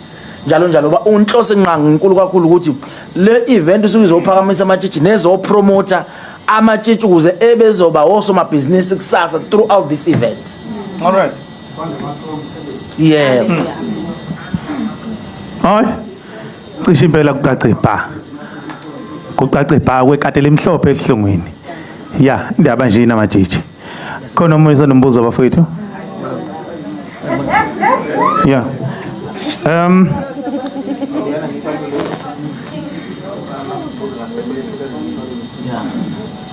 [SPEAKER 6] njalo njalo. Ba unhlose nqangi inkulu kakhulu ukuthi le event usuke izophakamisa amatshitshi nezopromota amatshitshi ukuze ebezoba osomabhizinisi kusasa throughout this event.
[SPEAKER 1] All right.
[SPEAKER 6] Yebo.
[SPEAKER 1] Hayi. Cishe impela kucace bha. Kucace bha kwekati limhlophe esihlungwini. Ya, indaba nje inamatshitshi. Khona omunye osenombuzo, bafowethu? Yeah.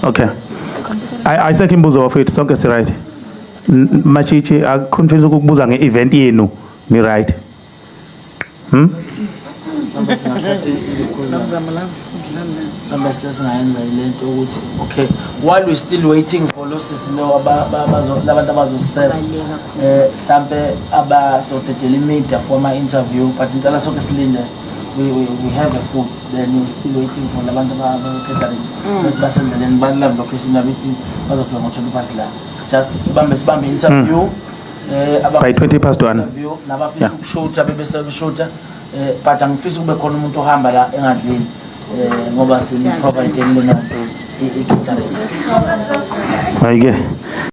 [SPEAKER 1] Okay. Ayisekho imibuzo bafowethu, sonke si right. Matshitshi akuconfuse ukukubuza nge-event yenu, ni right?
[SPEAKER 6] Mhlawumbe singathatha mhlawumbe singayenza ilento ukuthi okay, while we still waiting for lo sisi lo labantu abazoseva, mhlambe abazodedela i-media for ama interview, but ngicela sonke silinde. We have a food, then we still waiting for labantu aba-catering bese basendleleni ba-live location abethi bazofika ngo-20 past la, just sibambe interview
[SPEAKER 1] By 20 past one.
[SPEAKER 6] Interview nabafisa ukushutha bebese beshutha, but angifisi kube khona umuntu ohamba la engadlini ngoba sim-provide lena i-catering.
[SPEAKER 1] Hayi ke.